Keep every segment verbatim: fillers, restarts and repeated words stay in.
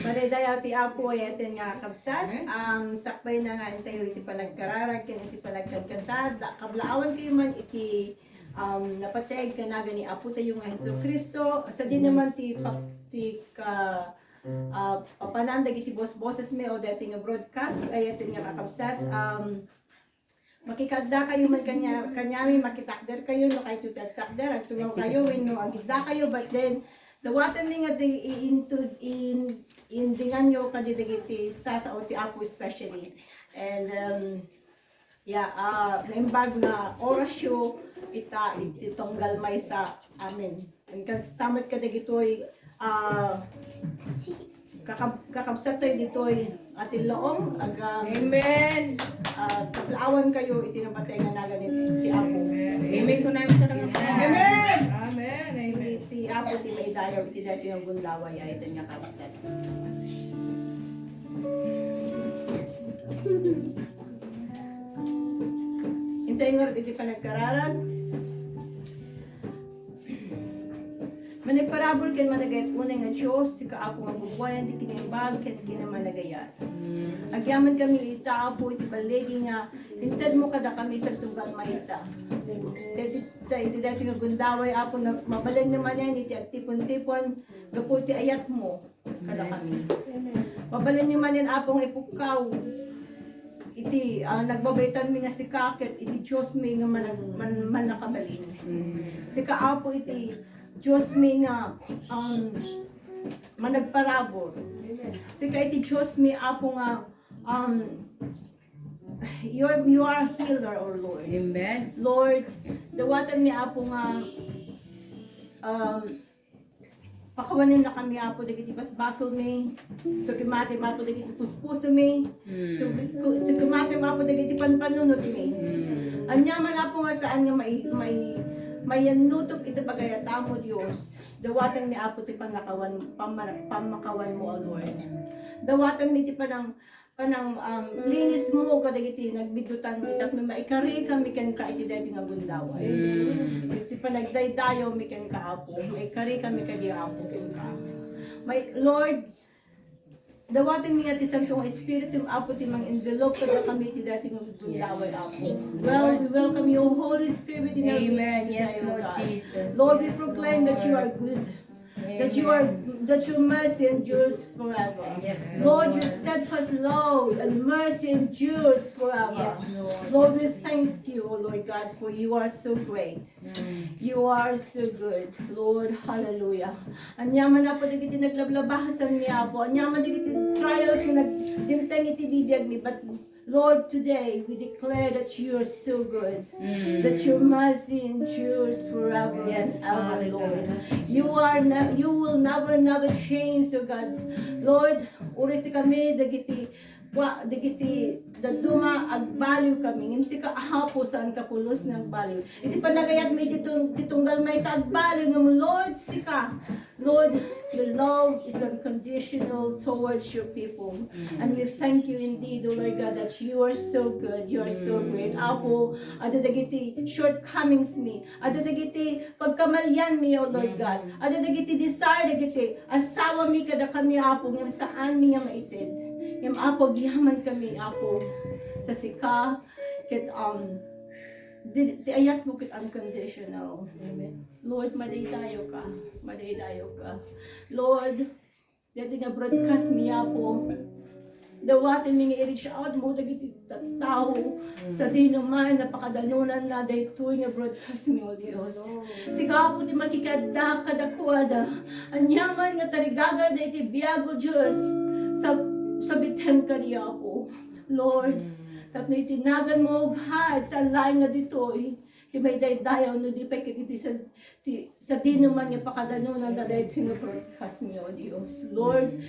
Madaydayaw ti Apo, ay aten nga kakabsat. Amen. Um, sakbay na nga intayo iti panagkararag ken iti panagkankanta. Da, kablaawan kayo man iti, um, napateg nga nagan ni Apo tayo nga Jesu Cristo. Sa di naman ti pag-, ti ka, ah, papanan dagiti bos-, bosesmi o daytoy nga broadcast, ay aten nga kakabsat. Um, Makikadda kayo man kanya-, kanyami, makitakder kayo, no kayo ti agtakder, agtungaw kayo, wenno agidda kayo, but then, dawaten mi nga di, i-, into, in, indingan yo kadi dagiti sasao ti Apo especially. And, um, yeah, ah, naimbag nga orasyo, ita, iti tunggal maysa. Amen. Kasta met kadagitoy, ah, kakab-, kakabsat tayo ditoy, Ate Laong, aga, Amen. Ah, kablaawan kayo iti napateg nga nagan ni, ti Apo. Amen. Amen. Kunam sa mga Amen. Amen. Amen. Iti Apo ti maidayaw, iti daytoy nga gundaway, ay iti nga kabsat. Intay nga iti panagkararag. Managparabur ken managayat unay nga Dios, sika Apo nga gubuayan ti kinaimbag ken kinamanagayat. Agyaman kami ita, Apo, iti balligi nga intedmo kadakami sa tunggal maysa. Iti, iti, iti daytoy nga gundaway, Apo, na mabalinmi manen iti agtipon-tipon gapu iti ayatmo kadakami. Mabalinmi manen, Apo, nga ipukkaw iti, ah, nagbabaytanmi nga sika ket iti Diosmi nga manag-, man-, mannakabalin. Sika, Apo, iti Diosmi nga, um, managparabur. Sika iti Diosmi, Apo, nga, um, you're, you are healer, O Lord. Amen. Lord, dawatenmi, Apo, nga, um, pakawanennakami, Apo, dagiti basbasolmi. Sukimatem, Apo, dagiti puspusomi. Mm. Su-, ku-, sukimatem, Apo, dagiti panpanunotmi. Mm. Ania man, Apo, nga saan nga mai-, mai-, maiyannutok iti pagayatmo, Dios. Dawatenmi, Apo, ti pannakawan-, pamma-, pammakawanmo, O Lord. Dawatenmi ti panang-, panang, um, linismo kadagiti nagbiddutanmi, tapno maikarikami kenka iti daytoy nga gundaway. Mm. Iti panagdaydayawmi kenka, Apo, maikarikami kadi, Apo, kenka. My Lord, dawatenmi nga ti Santo nga Espiritu, Apo, ti mang-envelop kadakami iti daytoy nga gundaway, Apo. Yes. Well, we welcome you, Holy Spirit, in our midst today, O God. Amen. Yes, Lord Jesus. Lord, we proclaim that you are good. That you are, that your mercy endures forever. Yes, Lord, your steadfast love and mercy endures forever. Yes, Lord. Lord, we thank you, O Lord God, for you are so great. Mm. You are so good, Lord. Hallelujah. Ania man, Apo, dagiti naglablabasem, Apo. Ania man dagiti trials nga nagdimteng iti bibiagmi, but Lord, today we declare that you are so good, mm, that your mercy endures forever and ever, Lord. Yes, Father God. You are ne-, you will never, never change, O God. Lord, uray sikami dagiti, wa-, dagiti dadduma, agbaliw kami. Ngem sika, Apo, saan ka pulos nga agbaliw. Iti panagayatmi iti tung-, iti tunggal maysa, agbaliw, ngem Lord, sika, Lord, your love is unconditional towards your people. Mm. And we thank you indeed, O Lord God, that you are so good, you are so, mm, great. Apo, adda dagiti shortcomingsmi, adda dagiti pagkamalianmi, O Lord God. Mm. Adda dagiti desire dagiti asawami kadakami, Apo, ngem saanmi nga maited. Ngem, Apo, agyamankami, Apo, ta sika, ket, um, di, ti ayatmo ket unconditional. Amen. Lord, madaydayaw ka. Madaydayaw ka. Lord, daytoy nga broadcastmi, Apo, dawatenmi nga i-reach out mo dagiti tattao, mm, sadino man napakadanonanna daytoy nga broadcastmi, O Dios. Yes, Lord. Sika, Apo, ti makikadda kadakuada. Ania man nga tarigagada iti biag, O Dios, sa-, sabiten kadi, Apo. Lord, mm, tapno iti naganmo, O God, saan laeng nga ditoy ti maidaydayaw no di pay ket iti sa-, ti sadino man nga pakadanonanda daytoy nga broadcastmi, O Dios. Lord,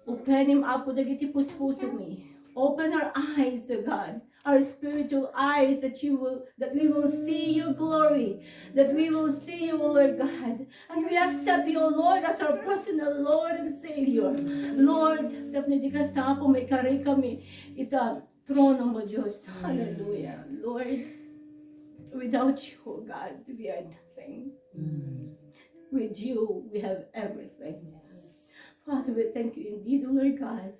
openem, Apo, dagiti puspusomi. Open our eyes, O God, our spiritual eyes, that you will, that we will see your glory, that we will see you, O Lord God. And we accept you, O Lord, as our personal Lord and Savior. Lord, tapno di kasta, Apo, maikarikami ita trono mo, Dios. Mm. Hallelujah. Lord, without you, God, we are nothing. Mm. With you, we have everything. Yes. Father, we thank you indeed, O Lord God.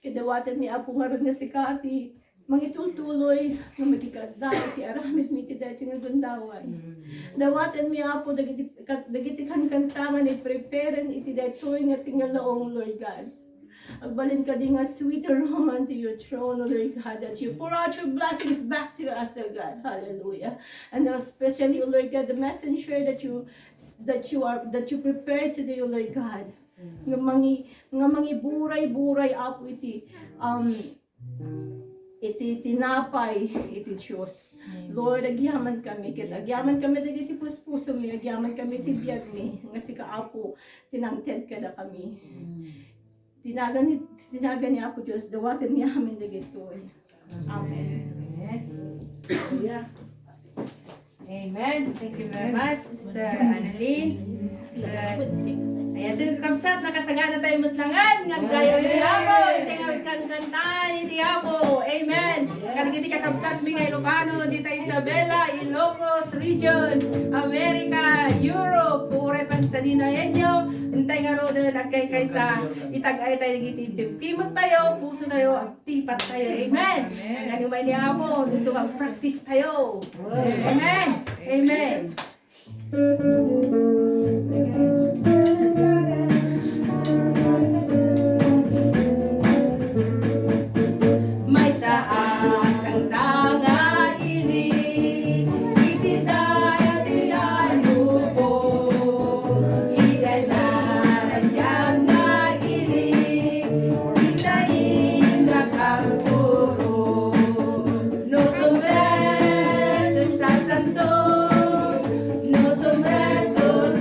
Ket dawatenmi, Apo, ngarud nga sika ti mangitultuloy nga makikadda iti aramidmi iti daytoy nga gundaway. Dawatenmi, Apo, dagiti, kat-, dagiti kankanta nga nagpreparen iti daytoy nga tingalaong, Lord God. Agbalin kadi nga sweet aroma unto your throne, O Lord God, that you pour out your blessings back to us, O God. Hallelujah. And especially, O Lord God, the messenger that you, that you are, that you prepared today, O Lord God. Nga mangi-, nga mangiburay-buray, Apo, iti, um, iti tinapay iti Dios. Lord, agyaman kami, ket agyaman kami dagiti puspusomi, agyaman kami ti biagmi, nga sika, Apo, ti nangted kadakami. Ti nagan ni, ti nagan ni Apo Dios, dawatenmi amin dagitoy. Amen. Amen. Hallelujah. Amen. Thank you very much, Sister Annalyn. Ket, ayan, kakabsat, nakasagana tayo met laeng nga agdayaw iti Apo, iti nga kankanta iti Apo. Amen. Kadagiti kakabsatmi nga Ilocano, dita Isabela, Ilocos Region, America, Europe, uray pagsaninayanyo, intay ngaruden, agkaykaysa, itag-ay tayo dagiti timtimot tayo, puso tayo, tipat tayo. Amen. Amen. Ang umay ni Apo, gusto mag-practice tayo. Amen. Amen. Maysa a kanta nga ili, iti daydi a lubong, iti naraniag nga ili, ita innak agturong. No sumrek ken sasanto, no sumrek ken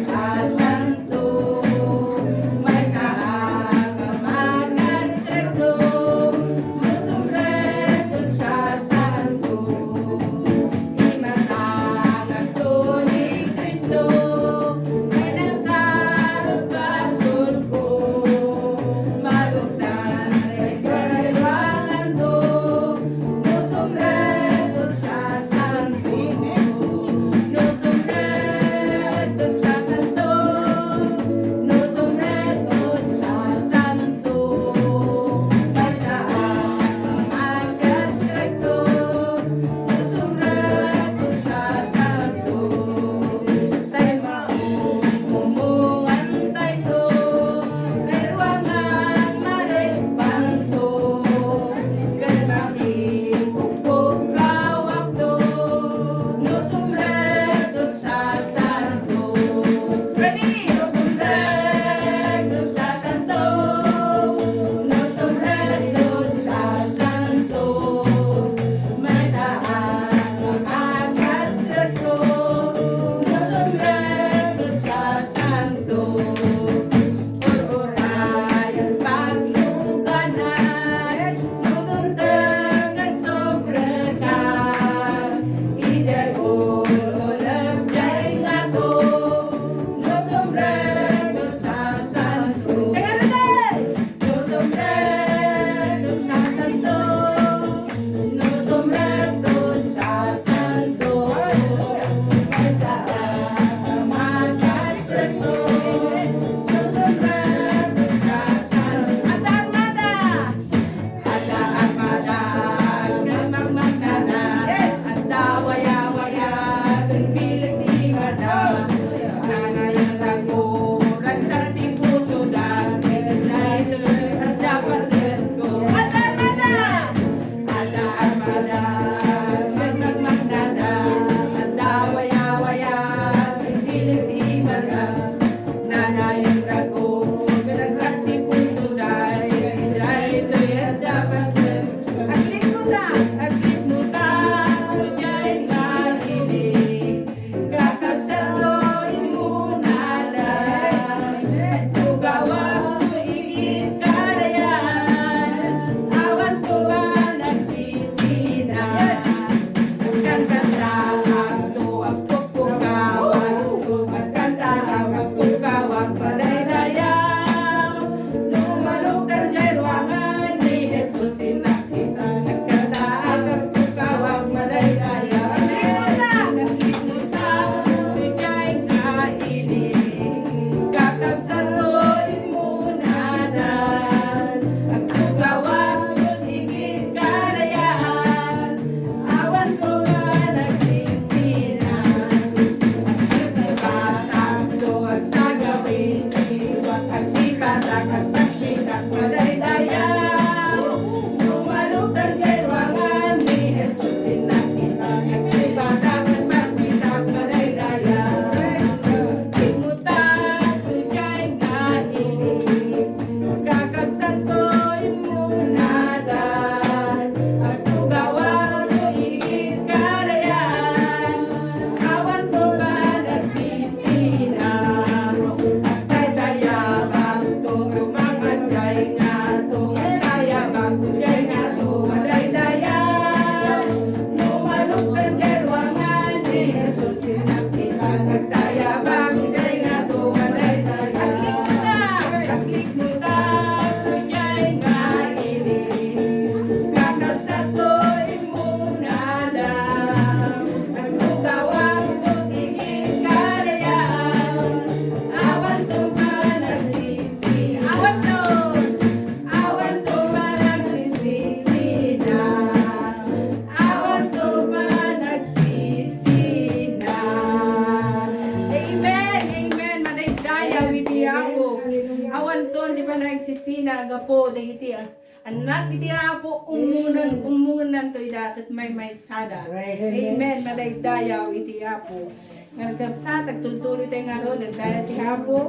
Panagsisina, gapu dagiti, ah, anak iti Apo, ummunan, Amen. Ummunanto ida ket maymaysada. Praise Amen. Amen. Madaydayaw iti Apo. Nga nagkabsat, agtultuloy tayo ngarud, nagdaydayaw ti Apo.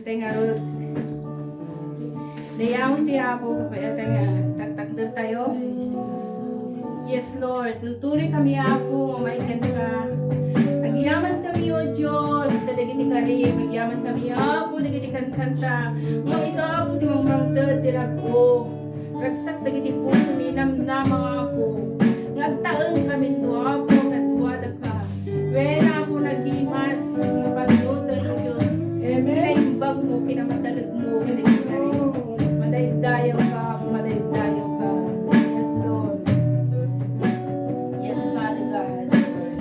Tayo ngarud. Dayawon ti Apo, kapay tayo nga, taktakder tayo. Yes, Lord. Tultuloy kami, Apo, nga maikan ka. Agyaman kami, O Dios, kadagiti karim. Agyaman kami, Apo, dagiti kankanta. Nga isu, Apo, ti mangmangted ti rag-o. Ragsak dagiti puso mi namnama, Apo. Nga agtaeng kami to, Apo, kadua daka. Wen, Apo, nagimas nga pannunoten, O Dios. Amen. Kinaimbag mo, kinamatalek mo, Yes, kadagiti karim. Lord. Madaydayaw ka, Apo, madaydayaw ka. Yes, Lord. Yes, Father God. Amen.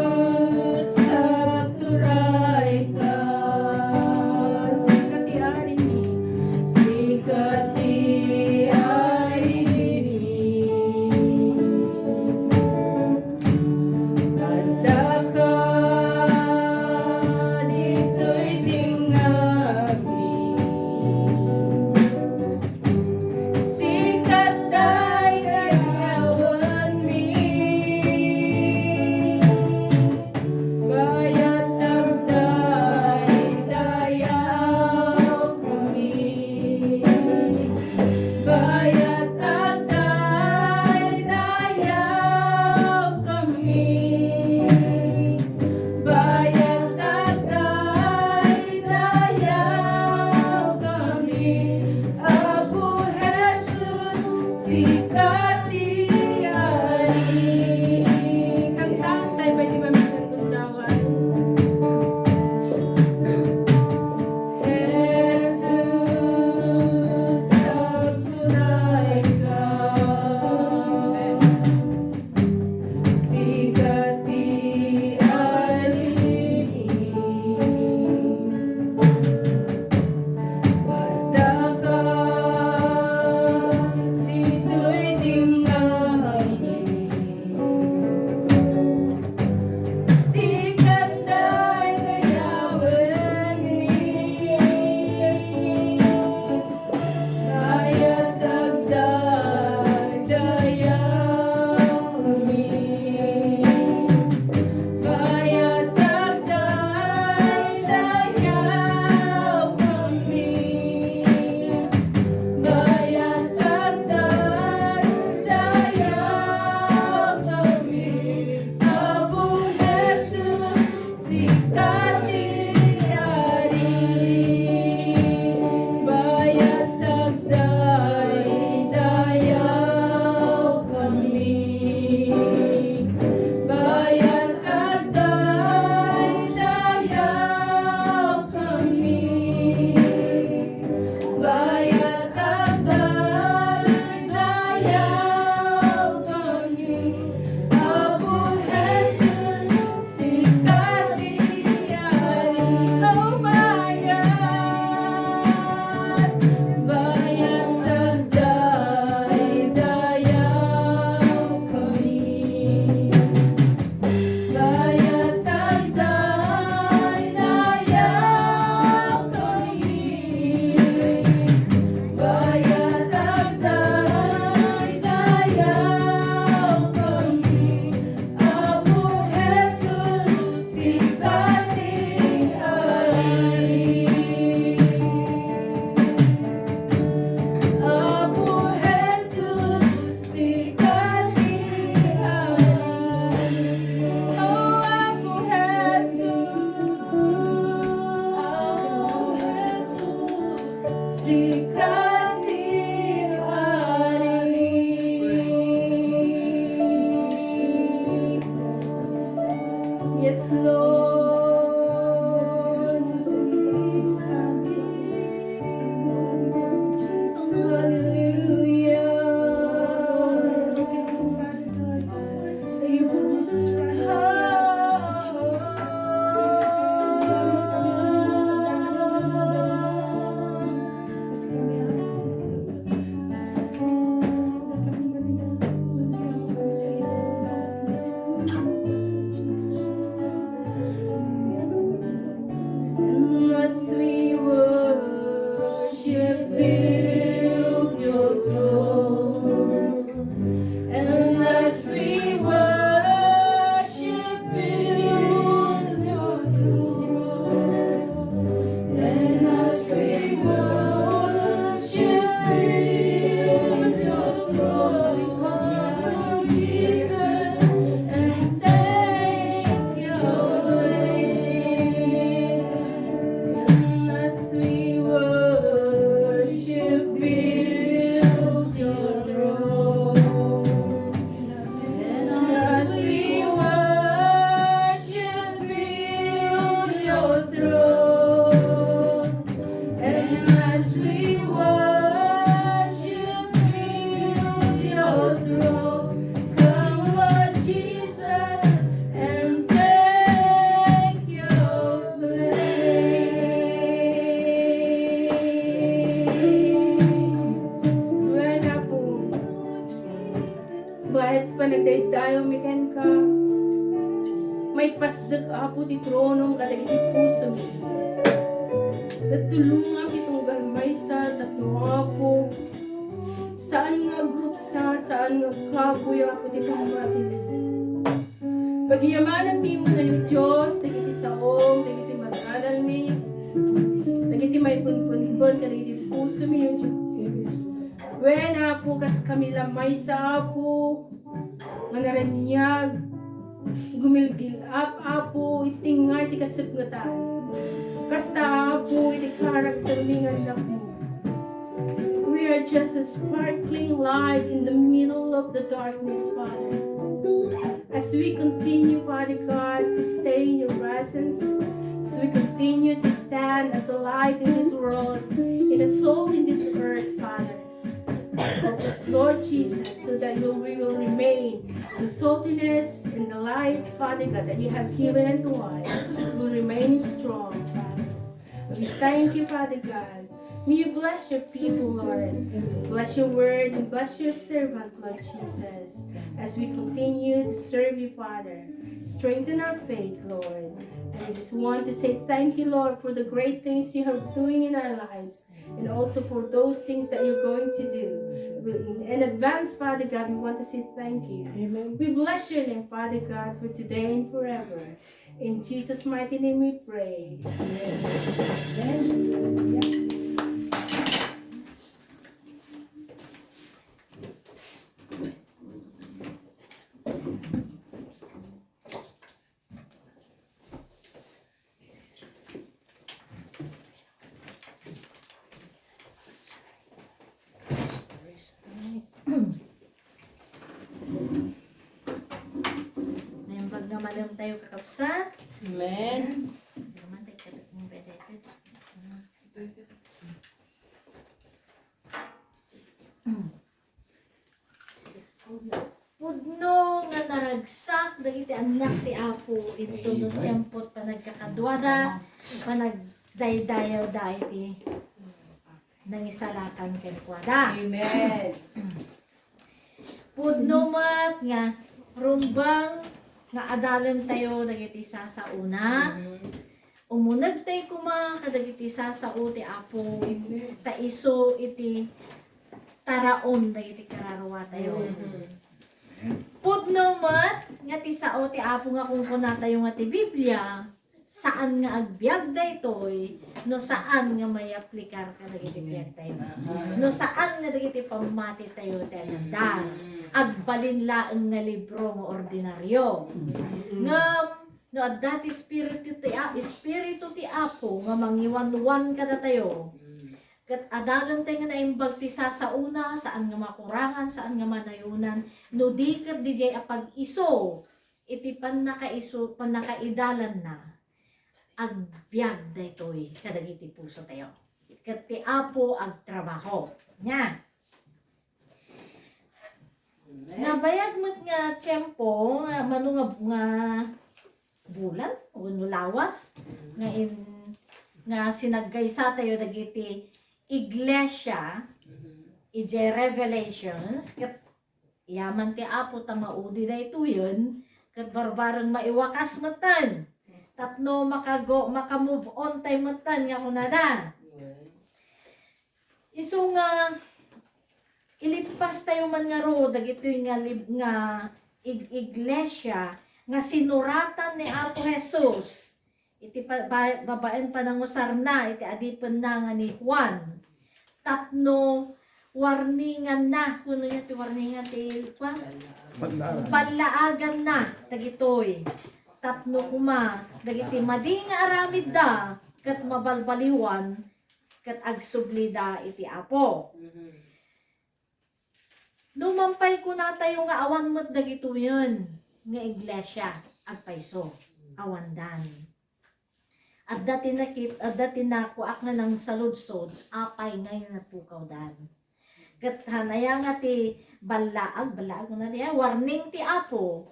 Jesus, agturay ka. Sika ti ari mi. Sika ti ari mi. Adda ka ditoy tengnga mi. Sika daydayawen mi. Bayat agdaydayaw kami. Bayat agdaydayaw kami. Bayat agdaydayaw kami. Apo Jesus, sika ti ari. Kantaan tayo, pwede ba minsan gumdawan? Jesus, agturay ka. Sika ti ari mi. Adda ka ditoy tengnga Ket panagdaydayawmi kenka, maipasdek, Apo, ti tronom kadagiti pusomi. Ket tulongam ti tunggal maysa tapno, Apo, saan nga agrupsa, saan nga agkapuy, Apo, ti pammatimi. Pagiyamananmi unay, Dios, dagiti saom, dagiti magadalmi, dagiti maipunpunpon kadagiti pusomi, Dios. Wen, Apo, kas kami la maysa, Apo, nga naraniag, gumilgil-ap, Apo, iti nga iti kasepngetan. Kasta, Apo, iti karaktermi nga annakmo. We are just a sparkling light in the middle of the darkness, Father. As we continue, Father God, to stay in your presence, as we continue to stand as a light in this world, and a salt in this earth, Father. Help us, Lord Jesus, so that we'll, we will remain the saltiness and the light, Father God, that you have given unto us. We'll remain strong, Father. We thank you, Father God. May you bless your people, Lord. Bless your word and bless your servant, Lord Jesus, as we continue to serve you, Father. Strengthen our faith, Lord. And we just want to say thank you, Lord, for the great things you are doing in our lives and also for those things that you're going to do. We- In advance, Father God, we want to say thank you. Amen. We bless your name, Father God, for today and forever. In Jesus' mighty name we pray. Amen. Amen. Naimbag nga malem tayo, kakabsat. Amen. Naman tayo, kakabsat. Pudno nga naragsak dagiti annak ti Apo intono tiempo ti panagkakaduada, panagdaydayawda iti nangisalakan kenkuada. Amen. Pudno met nga rumbeng nga adalentayo dagiti sasaona. Mhm. Umunegtay koma kadagiti sasao ti Apo, amen, ta isu iti taraon dagiti kararua tayo. Mhm. Pudno met nga ti sao ti Apo nga kunkunatayo nga ti Biblia, saan nga agbiag daytoy no saan nga mayaplikar kadagiti biag tayo. Aha. No saan nga dagiti pammati tayo ti aldaw. Mhm. Agbalin laeng nga libro nga ordinaryo. Mhm. Ngem no adda ti Espiritu ti A-, Espiritu ti Apo nga mangiwanwan kadatayo, mm, ket adalentayo nga naimbag ti sasaona, saan nga makurangan, saan nga manayonan, no di ket didiay a pag-isu iti pannakaisu-, pannakaidalanna, agbiag daytoy kadagiti pusotayo. Ket ti Apo agtrabaho. Nia. Amen. Nabayag met nga tiempo, nga mano nga, nga bulan wenno lawas, mm, nga in-, nga sinaggaysa tayo dagiti iglesia, mm, idiay Revelations, ket yaman ti Apo ta maudi daytoyen, ket barbareng maiwakas metten. Tapno makago-, maka-move on tayo metten nga kunada. Amen. Isu nga, ilipas tayo man ngarud dagitoy nga lib-, nga ig-, iglesia nga sinuratan ni Apo Jesus iti pa-, ba-, babaen panangusarna iti adipenna nga ni Juan. Tapno warninganna, kuno niya ti warningan ti Juan? Ballaagan. Ballaaganna dagitoy. Tapno koma dagiti madi nga aramidda ket mabalbaliwan ket agsublida iti Apo. Mhm. No man pay kunatayo nga awan met dagitoyen nga iglesia, agpayso, awandan. Adda ti nakit-, adda ti nakuak nga nangsaludsod, apay nga napukawdan. Ket hanaya nga ti ballaag, ballaag na ti, ah, warning ti Apo,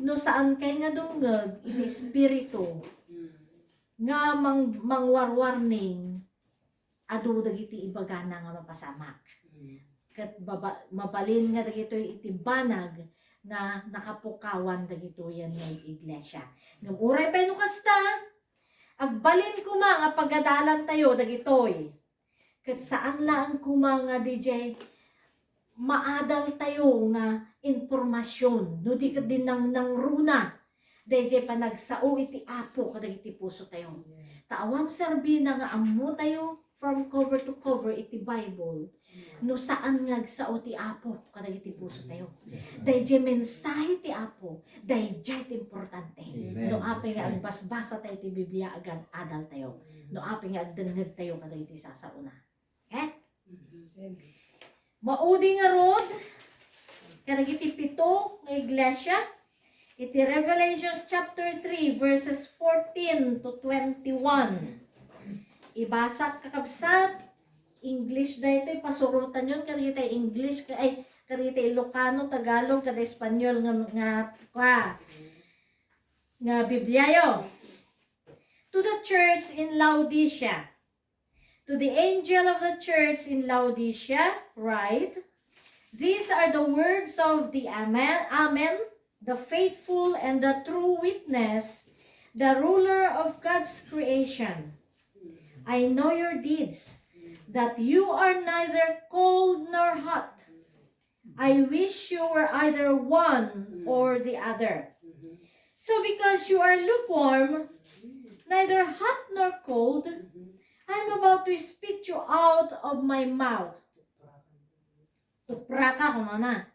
no saan kay nga dumngeg iti espiritu nga mang-, mangwarwarning, adu dagiti ibagana nga mapasamak. Mm. Ket baba-, mabalin nga dagitoy iti banag nga nakapukawan dagitoyen nga iglesia. Ngem uray pay no kasta, agbalin koma nga pagadalantayo dagitoy. Ket saan laeng koma nga D J maadaltayo nga impormasyon, no di ket di nang-, nangruna daydiay panagsao iti Apo kadagiti pusotayo. Amen. Ta awan serbina nga ammotayo from cover to cover iti Bible, Amen, no saan nga agsao ti Apo kadagiti pusotayo. Amen. Daydiay mensahe ti Apo, daydiay ti importante. Amen. No apay nga agbasbasa tayo iti Biblia, agan-adaltayo. No apay nga agdengngegtayo kadagiti sasaona. Eh? Maudi ngarud kadagiti pito nga iglesia iti Revelations chapter three, verses fourteen to twenty-one. Ibasak, kakabsat, English daytoy, pasurotanyon kadagiti English, ay, kadagiti Ilocano, Tagalog, kada Espanyol nga, nga, nga, nga Bibliayo. To the church in Laodicea, To the angel of the church in Laodicea, write, These are the words of the Amen, Amen, the faithful and the true witness, the ruler of God's creation. I know your deeds, that you are neither cold nor hot. I wish you were either one or the other. So because you are lukewarm, neither hot nor cold, I am about to spit you out of my mouth. Tupraka, kunana.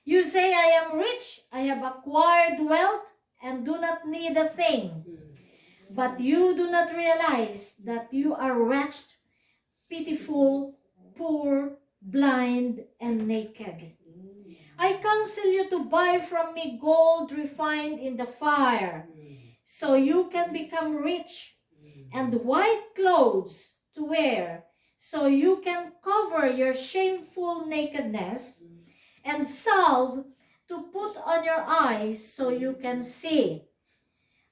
You say, I am rich, I have acquired wealth, and do not need a thing. But you do not realize that you are wretched, pitiful, poor, blind, and naked. I counsel you to buy from me gold refined in the fire, so you can become rich, and white clothes to wear, so you can cover your shameful nakedness, and salve to put on your eyes, so you can see.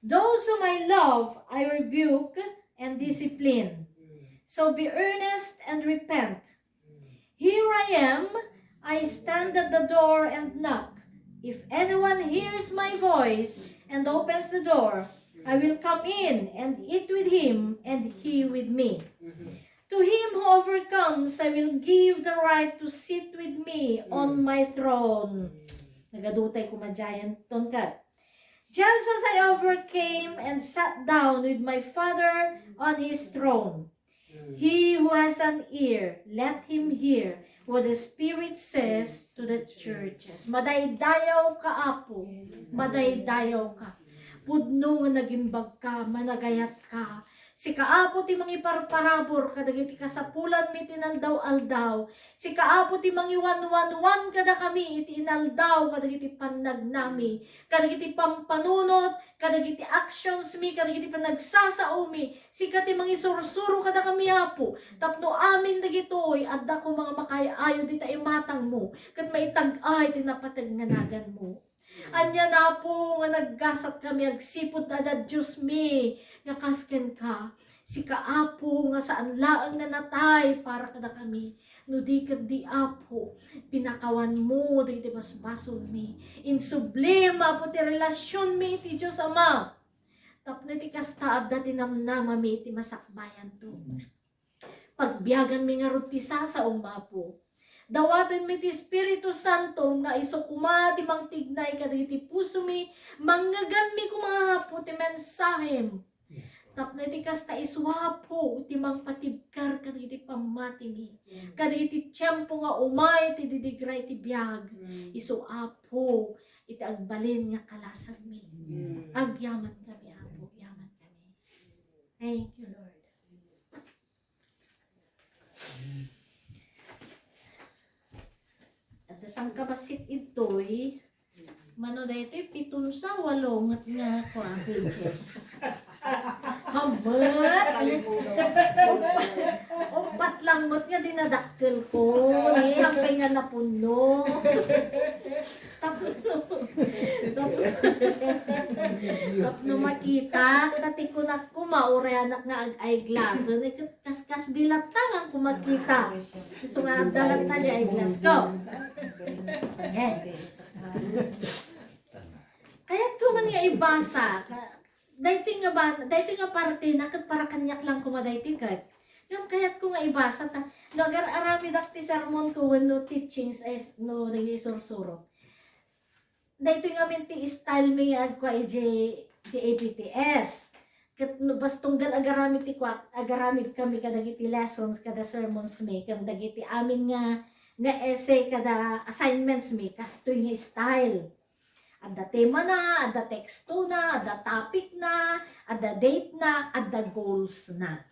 Those whom I love, I rebuke and discipline. So be earnest and repent. Here I am, I stand at the door and knock. If anyone hears my voice and opens the door, I will come in and eat with him and he with me. To him who overcomes, I will give the right to sit with me on my throne. Nagadutay koma diay, Tonkat. Just as I overcame and sat down with my Father on his throne. He who has an ear, let him hear what the Spirit says to the churches. Madaydayaw ka, Apo. Madaydayaw ka. Pudno nga nagimbag ka, managayat ka. Sika, Apo, ti mangiparparabur kadagiti kasapulanmi ti inaldaw-aldaw. Sika, Apo, ti mangiwanwanwan kadakami iti inaldaw kadagiti pannagnami, kadagiti pampanunot, kadagiti actionsmi, kadagiti panagsasaomi. Sika ti mangisursuro kadakami, Apo, tapno amin dagitoy, adda koma nga makaay-ayo dita imatangmo, ket maitag-ay ti napateg nga naganmo. Ania, Apo, nga naggasatkami agsipud ta adda Diosmi nga kas kenka. Sika, Apo, nga saan laeng nga natay para kadakami, no di ket di, Apo, pinakawanmo dagiti basbasolmi. Insublim, Apo, ti relasionmi iti Dios Ama. Tapno iti kasta, adda ti namnamami iti masakbayanto. Pagbiaganmi ngarud ti sasaom, Apo. Dawatenmi ti Espiritu Santo nga isu koma ti mangtignay kadagiti pusomi, mangngeganmi koma, Apo, ti mensahem. Tapno iti kasta, isu, Apo, ti mangpatibker kadagiti pammatimi. Kadagiti tiempo nga umay ti didigra iti biag. Isu, Apo, iti agbalin nga kalasagmi. Agyamankami, Apo, agyamankami. Thank you, Lord. Adda sangkabassit idtoy, mano daytoy, piton sa walo nget nga kua, pages. Hammet! Uppat lang met nga dinadakkel ko, eh, hampay nga napunno. Tapno, tapno, tapno makita, ta ti kunak koma, uray anak nga ag-eyeglass. Ket kaskas di latta nga kumakita. Isu nga adda latta di eyeglass ko. Okay. Kayatko man nga ibasa. Ka-, daytoy nga ban-, daytoy nga parte na ket para kaniak lang koma daytoy ket. Ngem kayatko nga ibasa ta, no agar-aramidak ti sermon ko wenno teachings, ay s-, no dagiti sursuro. Daytoy ngamin ti style mi nga agkua idiay, idiay A P T S. Ket no bas tunggal agaramid ti kuak, agaramid kami kadagiti lessons, kada sermons mi, ken dagiti amin nga, nga essay, kada assignments mi, kastoy nga style. Adda tema na, adda teksto na, adda topic na, adda date na, adda goals na.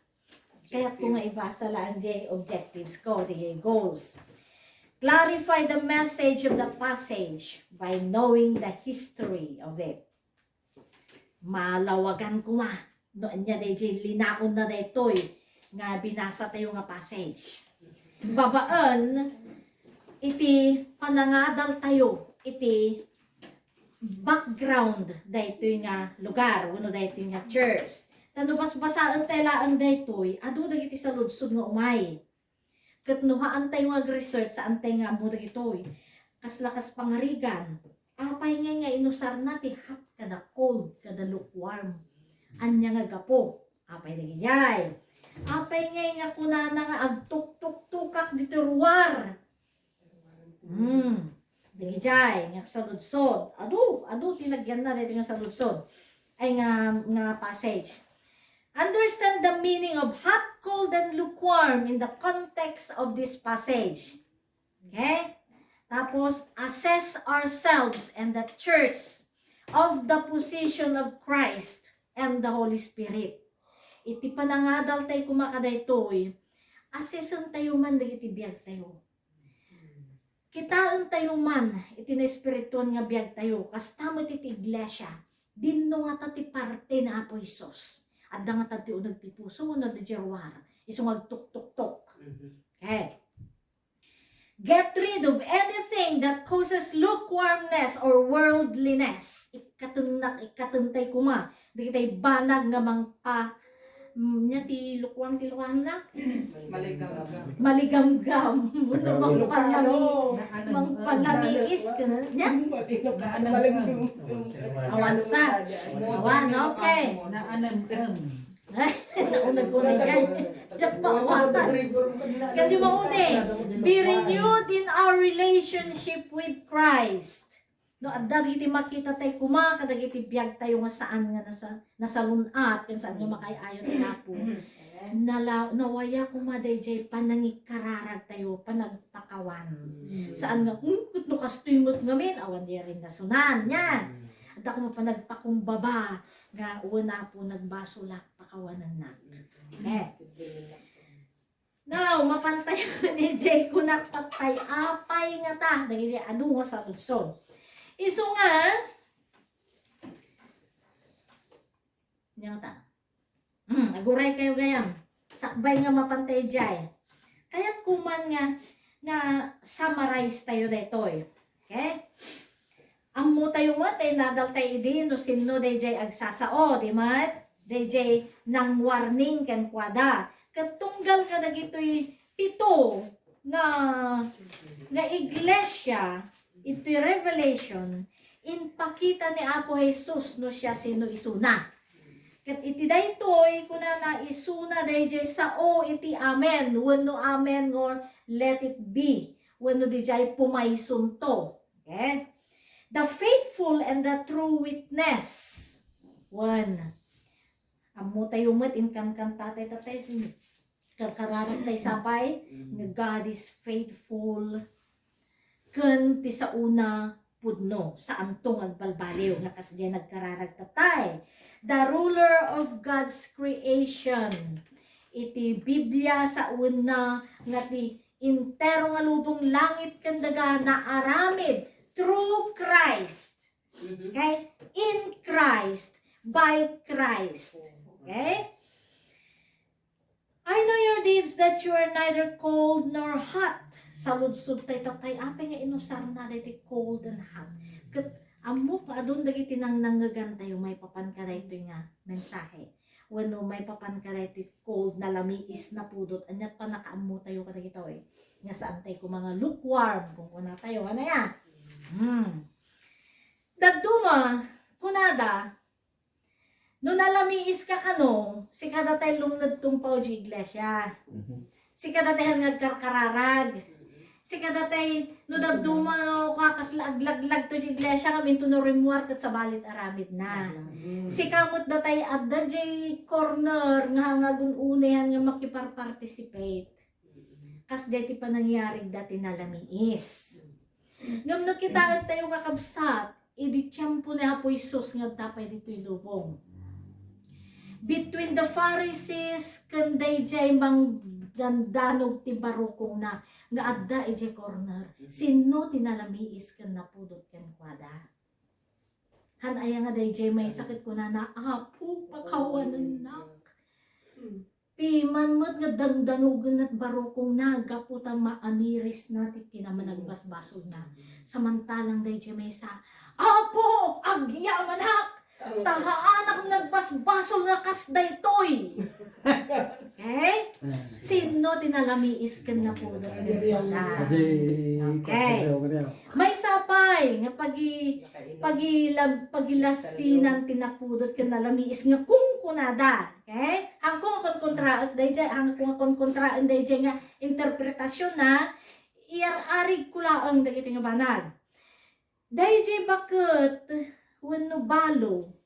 Kayatko nga ibasa laeng diay objectives ko, diay goals. Clarify the message of the passage by knowing the history of it. Malawagan koma no ania daydiay linaonna daytoy nga binasatayo nga passage. Babaen iti panangadaltayo iti background daytoy nga lugar wenno daytoy nga church. Ta no basbasaentayo laeng daytoy, adu dagiti saludsod nga umay. Ket no haantayo nga ag-research, saantayo nga ammo dagitoy. Kasla kas pangarigan, apay ngay nga inusarna ti hot kada cold kada lukewarm? Ania nga gapu? Apay dagidiay? Apay ngay nga kunana nga agtuktuktokak ditoy ruar? Hmm. Dagidiay nga saludsod. Adu, adu ti nagyanna daytoy nga saludsod. Ay nga, nga passage. Understand the meaning of hot, cold, and lukewarm in the context of this passage. Okay? Tapos, assess ourselves and the church of the position of Christ and the Holy Spirit. Iti panangadaltayo koma kadaytoy, assessentayo man dagiti biagtayo. Kitaentayo man iti naespirituan nga biagtayo, kasta met iti iglesia, dinno ngata ti parte ni Apo Jesus? Adda ngata ti uneg ti puso wenno adda diay ruar? Isu nga agtuktuktok. Mhm. Okay. Get rid of anything that causes lukewarmness or worldliness. Ikkatennak, ikkatentay koma dagiti banag nga mangpa-, mm, nia ti lukewarm ti Ilocano na? Maligamgam. Maligamgam. Mangpanami-, mangpanamiis ka na. Nia? Awan sa. Awan, okay. Naanem-em. Nauneg ko na dyan. Diyan pa, watan. Kadi mauneg. Be renewed in our relationship with Christ. No, adda dagiti makitatayo koma kadagiti biagtayo nga saan nga nasa-, nasalun-at, ken saan nga makaay-ayo ti Apo. Nala-, nawaya koma daydiay panangikararagtayo, panagpakawan. Mm. Saan nga, "Hmm, ket no kastoy met ngamin, awan diay rinasunan," nia. Mm. Adda koma panagpakumbaba nga, "Wen, Apo, nagbasolak, pakawanennak." Mm. Eh. Now, mapantayo ni Jay, kunak tattay, apay ngata dagiti adu nga saludsod. Isu nga, nia ngata? Hmm, aguraykayo gayam. Sakbay nga mapantayo diay. Kayatko man nga, nga summarize tayo daytoy. Okay? Ammotayo met ta inadaltayo idi no sinno daydiay agsasao, di met? Daydiay nang-warning kenkuada. Ket tunggal kadagitoy pito nga, nga iglesia, itoy Revelation, impakita ni Apo Jesus no siasino isuna. Ket iti daytoy, kunana, isuna daydiay sao iti amen, wenno amen or let it be, wenno didiay pumaysunto. Okay? The faithful and the true witness. Wen, ammotayo met, inkankantatay tattay sin-, karkararagtay sapay, nga God is faithful, ken ti saona pudno, saanto nga agbalbaliw, nga kasdiay nagkararag tattay. The ruler of God's creation. Iti Biblia, saona nga ti entero nga lubong langit ken daga naaramid through Christ. Mhm. Okay? In Christ, by Christ. Okay? "I know your deeds, that you are neither cold nor hot," Saludsod tay, tatay, apay nga inusarna daytoy cold and hot? Ket ammok nga adun dagiti nangnangngegantayo maipapan kadaytoy nga mensahe, wenno maipapan kadaytoy cold, nalamiis, napudot. Ania pannakaammotayo kadagitoy? Nga saantay koma nga lukewarm, kunkunatayo, ano ya? Hmm. Dadduma, kunada, no nalamiis ka kano, sika datay lumned tumpaw di iglesia. Mhm. Sika datay nga agkarkararag. Sika datay, no dadduma, no, kua, kasla aglaglag to di iglesia, ngem inton no rimmuar ket sabalit aramid na. Mm. Sika met datay adda di corner nga, nga agun-unay nga makiparparticipate. Kas daytoy panangyari dati nalamiis. Ngem no kitaentayo, kakabsat, idi tiempo ni Apo Jesus nga adda pay ditoy lubong. Between the Pharisees ken daydiay mangdandanog ti barukongna nga adda idiay corner, sinno ti nalamiis ken napudot kenkuada? Han aya nga daydiay maysa ket kunana, "Apo, pakawanennak." Piman met nga dandanogen ti barukongna gapu ta maamirisna ti kinamanagbasbasolna. Samantalang daydiay maysa, "Apo, agyamanak! Ta haanak nagbasbasol nga kas daytoy." Okay? Sinno ti nalamiis ken napudot kenkuada? Adi, Okay. Maysa pay nga pagi-, pagilab-, pagilasinan ti napudot ken nalamiis nga kunkunada. Okay? Hanko nga konkontraek daydiay, hanko nga konkontraen daydiay nga interpretasion na, iyar-arigko laeng dagiti nga banag. Daydiay baket wenno balo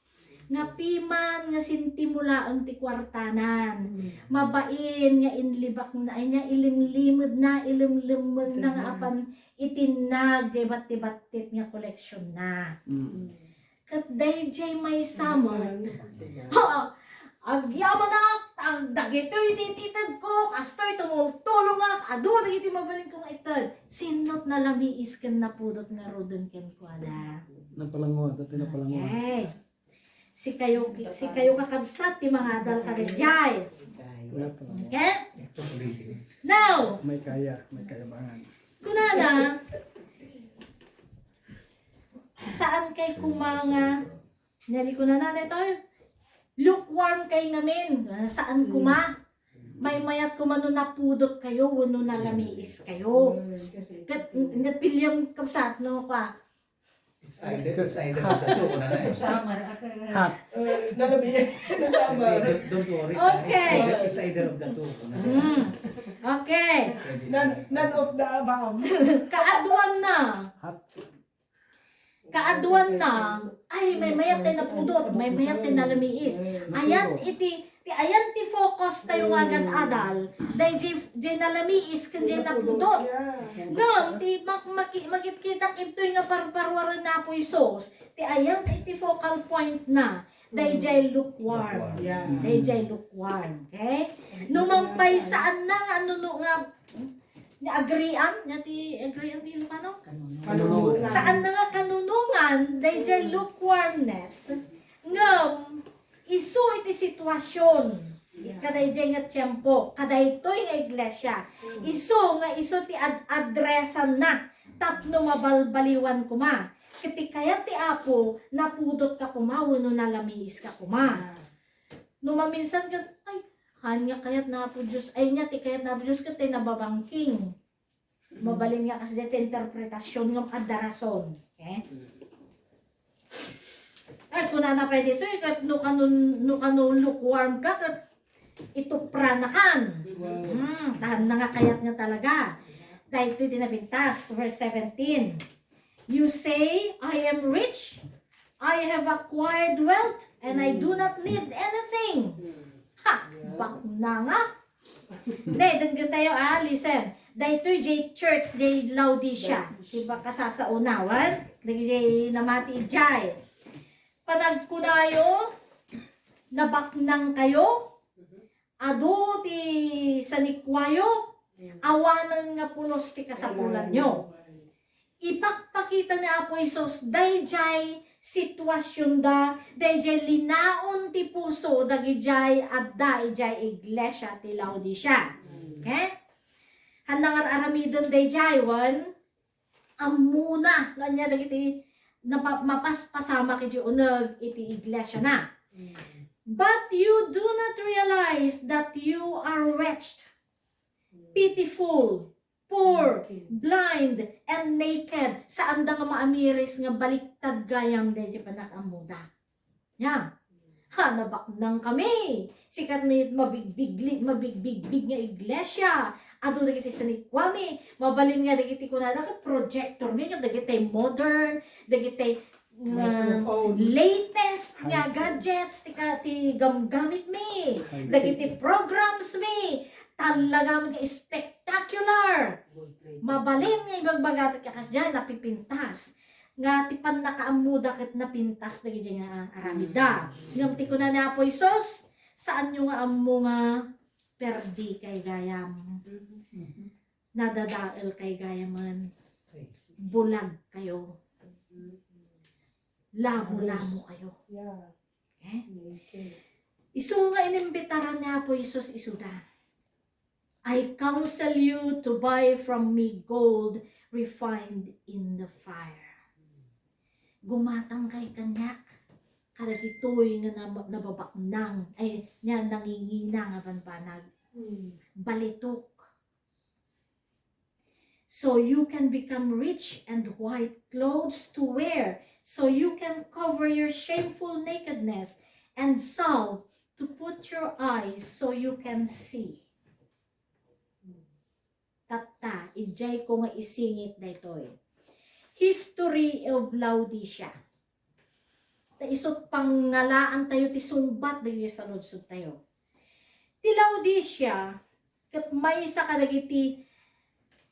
nga piman nga sentimo laeng ti kuartanan. Mabain nga inlibakna, ay, nga ilimlimedna, ilimlemmengna nga apan itinnag diay battibattit nga koleksionna. Mm. Ket daydiay maysa met, ha, agyamanak, ta dagitoy ti itedko, kastoy tumultulongak, adu dagiti mabalinko nga ited. Sinno ti nalamiis ken napudot ngaruden kenkuana? Napalanguan, dati napalanguan. Okay. Sikayo, sikayo kakabsat ti mangadal kadaydiay. Wala pa lang. Okay? Now, May kaya, may kayabangan. Kunana, saan kay koma nga, nari kunana daytoy, lukewarm kay ngamin, ah, saan koma? Maymayat koma no napudot kayo wenno nalamiis kayo. Ket, ket piliam kabsat no, kua, It's either, it's either of the two, kunana eh. Summer, aka. Hot. Eh, nalami. Summer. Don't, don't worry, Okay. It's either, it's either of the two, kunana. Mm. Okay. Pwede None, na. None of the above. Kaaduanna. Hot. Kaaduanna, ay, maymayat tay napudot, maymayat tay nalamiis. Ayan iti Ti ayan ti focus tayo nga agad-adal, daydiay, diay nalamiis ken diay napudot. Ngem ti mak-, maki-, makitkitak intoy nga parparuaren ni Apo Jesus, ti ayan iti focal point na, daydiay lukewarm. Lukewarm. Yeah. Daydiay lukewarm, okay? No man pay saanna nga ano, no, nga Nya agrian, nya ti agrian ti Ilocano? Kanunongan. Saanna nga kanunongan, daydiay lukewarmness, ngem isu iti sitwasyon, kadaydiay nga tiempo, kadaytoy nga iglesia, isu nga isu ti ad-, addressanna tapno mabalbaliwan koma. Ket ti kayat ti Apo, napudot ka koma wenno nalamiis ka koma. No maminsan ket, ay, haan nga kayat ni Apo Dios, ay, nia ti kayat ni Apo Dios ket tay nababangking. Mabalin nga kasdiay ti interpretasyon ngem adda rason. Okay? Ay, kunana pay ditoy, ket no kano, no kano lukewarm ka, ket itupranakan. Wow. Hmm, tahan na nga kayat nga talaga. Daytoy ti nabintas, verse seventeen. You say, "I am rich, I have acquired wealth, and I do not need anything." Ha! Baknang. Nay, denggen tayo, ah, listen. Daytoy jay church, jay Laodicea. Diba kasasaonawan? Dagijay namati jay. Panagkunayo, nabaknang kayo, adu ti sanikuayo, awanen nga pulos ti kasapulanyo. Ipakpakita ni Apo Jesus daydiay situasionda, daydiay linaon ti puso dagidiay adda idiay iglesia ti Laodicea. Okay? nangar-aramiden daydiay wen ammona no ania dagiti napa-, mapaspasamak iti uneg iti iglesia na. But you do not realize that you are wretched, pitiful, poor, blind, and naked. Saanda nga maamiris nga baliktad gayam daydi panakaammoda. Ya. Ha, nabaknang kami. Sika met mabigbigli-, mabigbigbig nga iglesia. Adu dagiti sanikuami. Mabalin nga dagiti kunada ket projector mi, ket dagiti modern, dagiti, uh, latest nga gadgets ti ka-, ti gamgamit mi. Dagiti programs mi. Talaga nga spectacular. Mabalin nga ibagbaga ti kasdiay, napipintas. Nga ti pannakaammoda ket napintas dagiti nga aramidda. Ngem ti kuna ni Apo Jesus, saanyo nga ammo nga perdikay gayam. Nadadaelkay gayamen. Bulagkayo. Lamo-lamokayo. Yeah. Okay? Isu nga inimbitaran ni Apo Jesus isuda. I counsel you to buy from me gold refined in the fire. Gumatangkay kaniak kadagitoy nga nam-, nababaknang, ay, nga nanginginang a banbanag. Balitok. So you can become rich and white clothes to wear, so you can cover your shameful nakedness, and salve to put your eyes so you can see. Tatta, idiay ko nga isingit daytoy. History of Laodicea. Ta isut' pangngalaantayo ti sungbat dagiti saludsodtayo. Ti Laodicea, ket maysa kadagiti,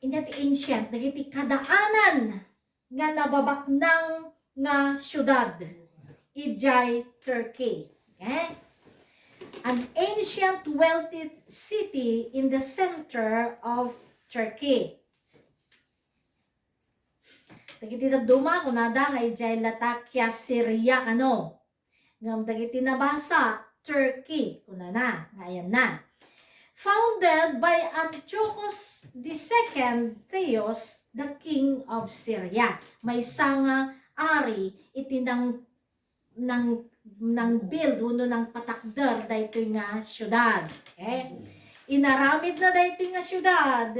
inya ti ancient, dagiti kadaanan nga nababaknang nga siudad idiay Turkey. Okay? An ancient wealthy city in the center of Turkey. Dagiti dadduma, kunada nga idiay Latakia, Syria, kano? Ngem dagiti nabasa, Turkey, kunana, nga ayanna. Founded by Antiochus the second Theos, the king of Syria. Maysa nga ari iti nang, nang, nang-build wenno nangpatakder daytoy nga siudad. Okay? Inaramidna daytoy nga siudad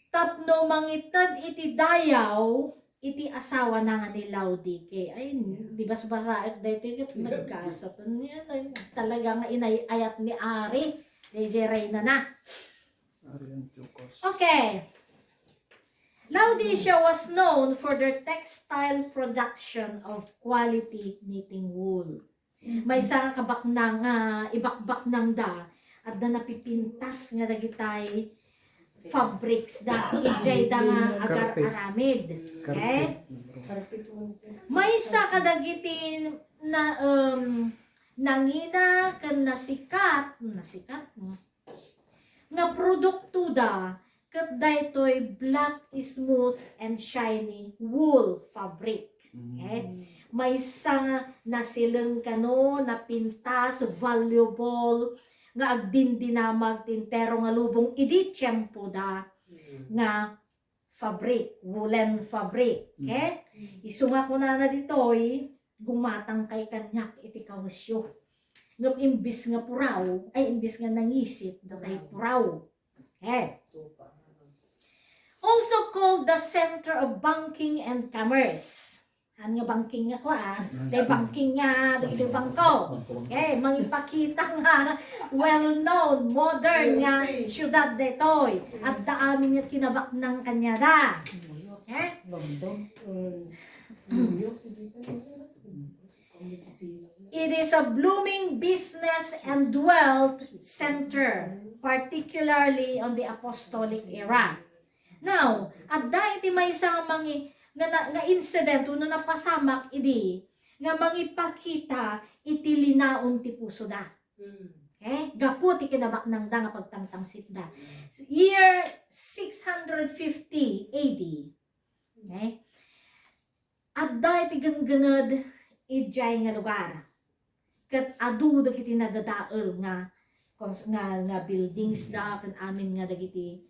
tapno mangited iti dayaw iti asawana nga ni Laodicea. Ay, di basbasaek daytoy ket nagkasat. Ay, talaga nga inay-ayat ni Ari, daydiay reynana. Ari Antiochus. Okay. Laodicea was known for their textile production of quality knitting wool. Maysa nga kabaknang, ah, ibakbaknangda, adda napipintas nga dagitay fabrics da, idiay da nga agar-aramid. Okay? Maysa kadagiti na, um, nangina ken nasikat, nasikat, nga produktoda ket daytoy black, smooth, and shiny wool fabric. Okay? Maysa nga nasileng kano, napintas, valuable, nga agdindinamag ti entero nga lubong idi tiempoda nga fabric, woolen fabric. Okay? Isu nga kunana ditoy, gumatangkay kaniak iti kawesyo. Ngem imbis nga puraw, ay, imbis nga nangisit, datay puraw. Okay. Also called the center of banking and commerce. Haan nga banking nga kua, ah. Day banking nga, dagiti bangko. Okay, mangipakita nga well-known, modern nga siudad daytoy. Adda amin nga kinabaknang kaniada. Okay? It is a blooming business and wealth center, particularly on the apostolic era. Now, adda iti maysa nga mangi-, nga na-, nga incident wenno napasamak idi nga mangipakita iti linaon ti pusoda. Okay? Gapu ti kinabaknangda nga pagtangtangsitda. Year six hundred fifty A D. Okay? Adda iti genggened idiay nga lugar. Ket adu dagiti nadadael nga cons-, nga, nga buildings da ken amin nga dagiti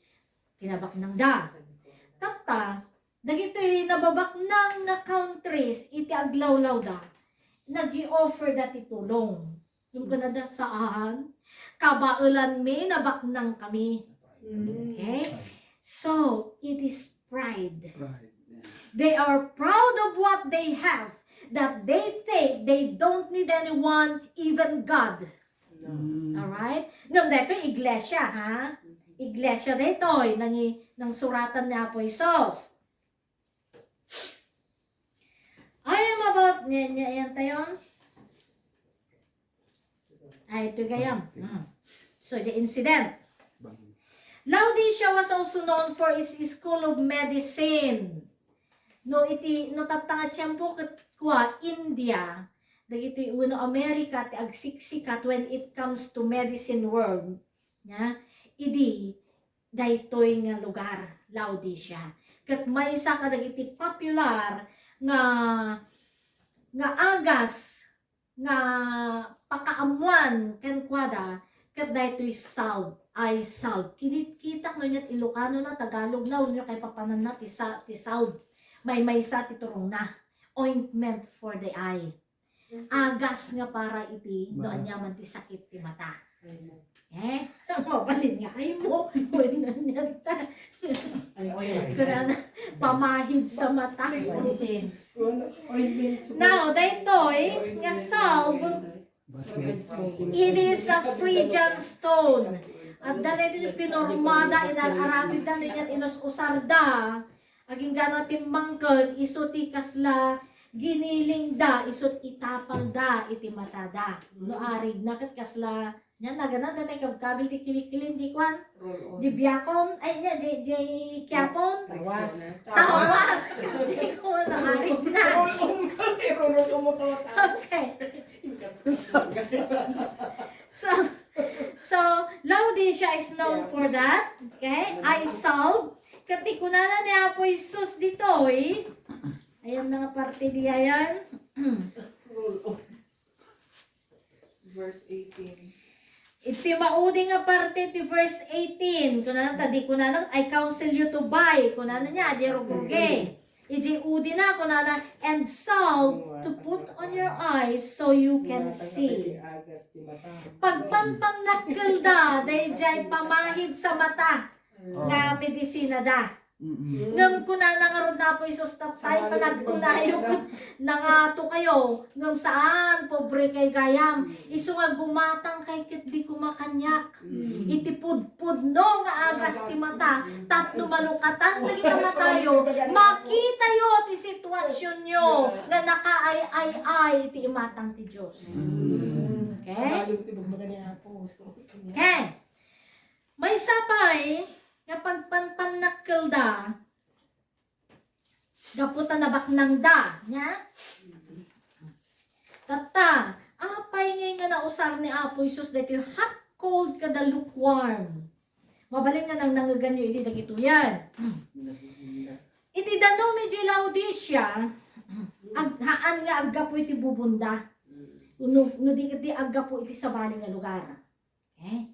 kinabaknangda. Tatta, dagitoy nababaknang nga countries iti aglawlawda, nag-i-offer da ti tulong. Yung kanada, saan? Kabaelanmi, nabaknang kami. Mm. Okay? So, it is pride. Pride, yeah. They are proud of what they have, that they think they don't need anyone, even God. Mm. Alright? Ngem daytoy iglesia, ha? Iglesia daytoy, nangi-, nangsuratan ni Apo Jesus. I am about, nya, nya, yan tayon. Ay, ito gayam. Hmm. So, the incident. Laodicea was also known for its school of medicine. No, iti, no, tatta nga tiempo ket kua, India, dagiti wenno America, ti agsiksikat when it comes to medicine world. Nya, idi, daytoy nga lugar, Laodicea. Ket maysa kadagiti popular nga, nga agas nga pakaammuan kenkuada, ket daytoy salve, eye salve. Kinitkitak no ket Ilocano na, Tagalog na, wenno kaipapananna ti sa-, ti salve. Maymaysa ti turongna, ointment for the eye. Agas nga para iti no aniaman ti sakit ti mata. Eh? Mabalin nga ay mo. Wenno anian ta. Kunana, pamahid sa mata. Now, daytoy nga salve, it is a Phrygian stone. Adda daytoy pinormada, inar-arapidda, no ket inus-usarda. Agingga no timmangken, isu ti kasla ginilingda, isu ti itapalda iti matada. No arigna ket kasla, nya, nagana, daytoy kabkabil ti kilikilin, di kuan? Roll-on. Di biakon, ay, nya, di, di kiapon? Tawas. Tawas! Kasi di ko na arigna. Roll-on ka, roll-on mo to, ta. Okay. So, so, Laodicea is known for that. Okay? Eye salve. Ket ti kunana ni Apo Jesus ditoy, ayan na nga parte di ayan. Verse eighteen. Iti maudi nga parte ti verse eighteen. Kunana, ta di kunana, "I counsel you to buy." Kunana niya, di rugrugge. Iti udi na, kunana, "And salve to put on your eyes so you can see." Pagpanpannakkelda, daydiay pamahid sa mata nga medisinada. Mm-mm. Ngem kunana ngarud ni Apo Jesus, "Tattay, panagtunayo, nangato kayo, ngem saan, pobre kay gayam. Isu nga gumatang kay ket di kumakaniak. Mm. Iti pudpudno nga agas ti mata, tapno malukatan dagiti matayo, makitayo ti situasionyo nga nakaay-ay-ay iti imatang ti Dios." Mm. Okay? Okay. Maysa pay nga pagpanpannakkelda, gapu ta nabaknangda, nya? Tatta, apay ngay nga nausar ni Apo Jesus daytoy hot, cold, kada lukewarm? Mabalin nga nangnangeganyo idi dagitoyen. Iti danum idiay Laodicea, ag-, haan nga aggapu iti bubonda. No, no di ket aggapu iti sabali nga lugar. Eh?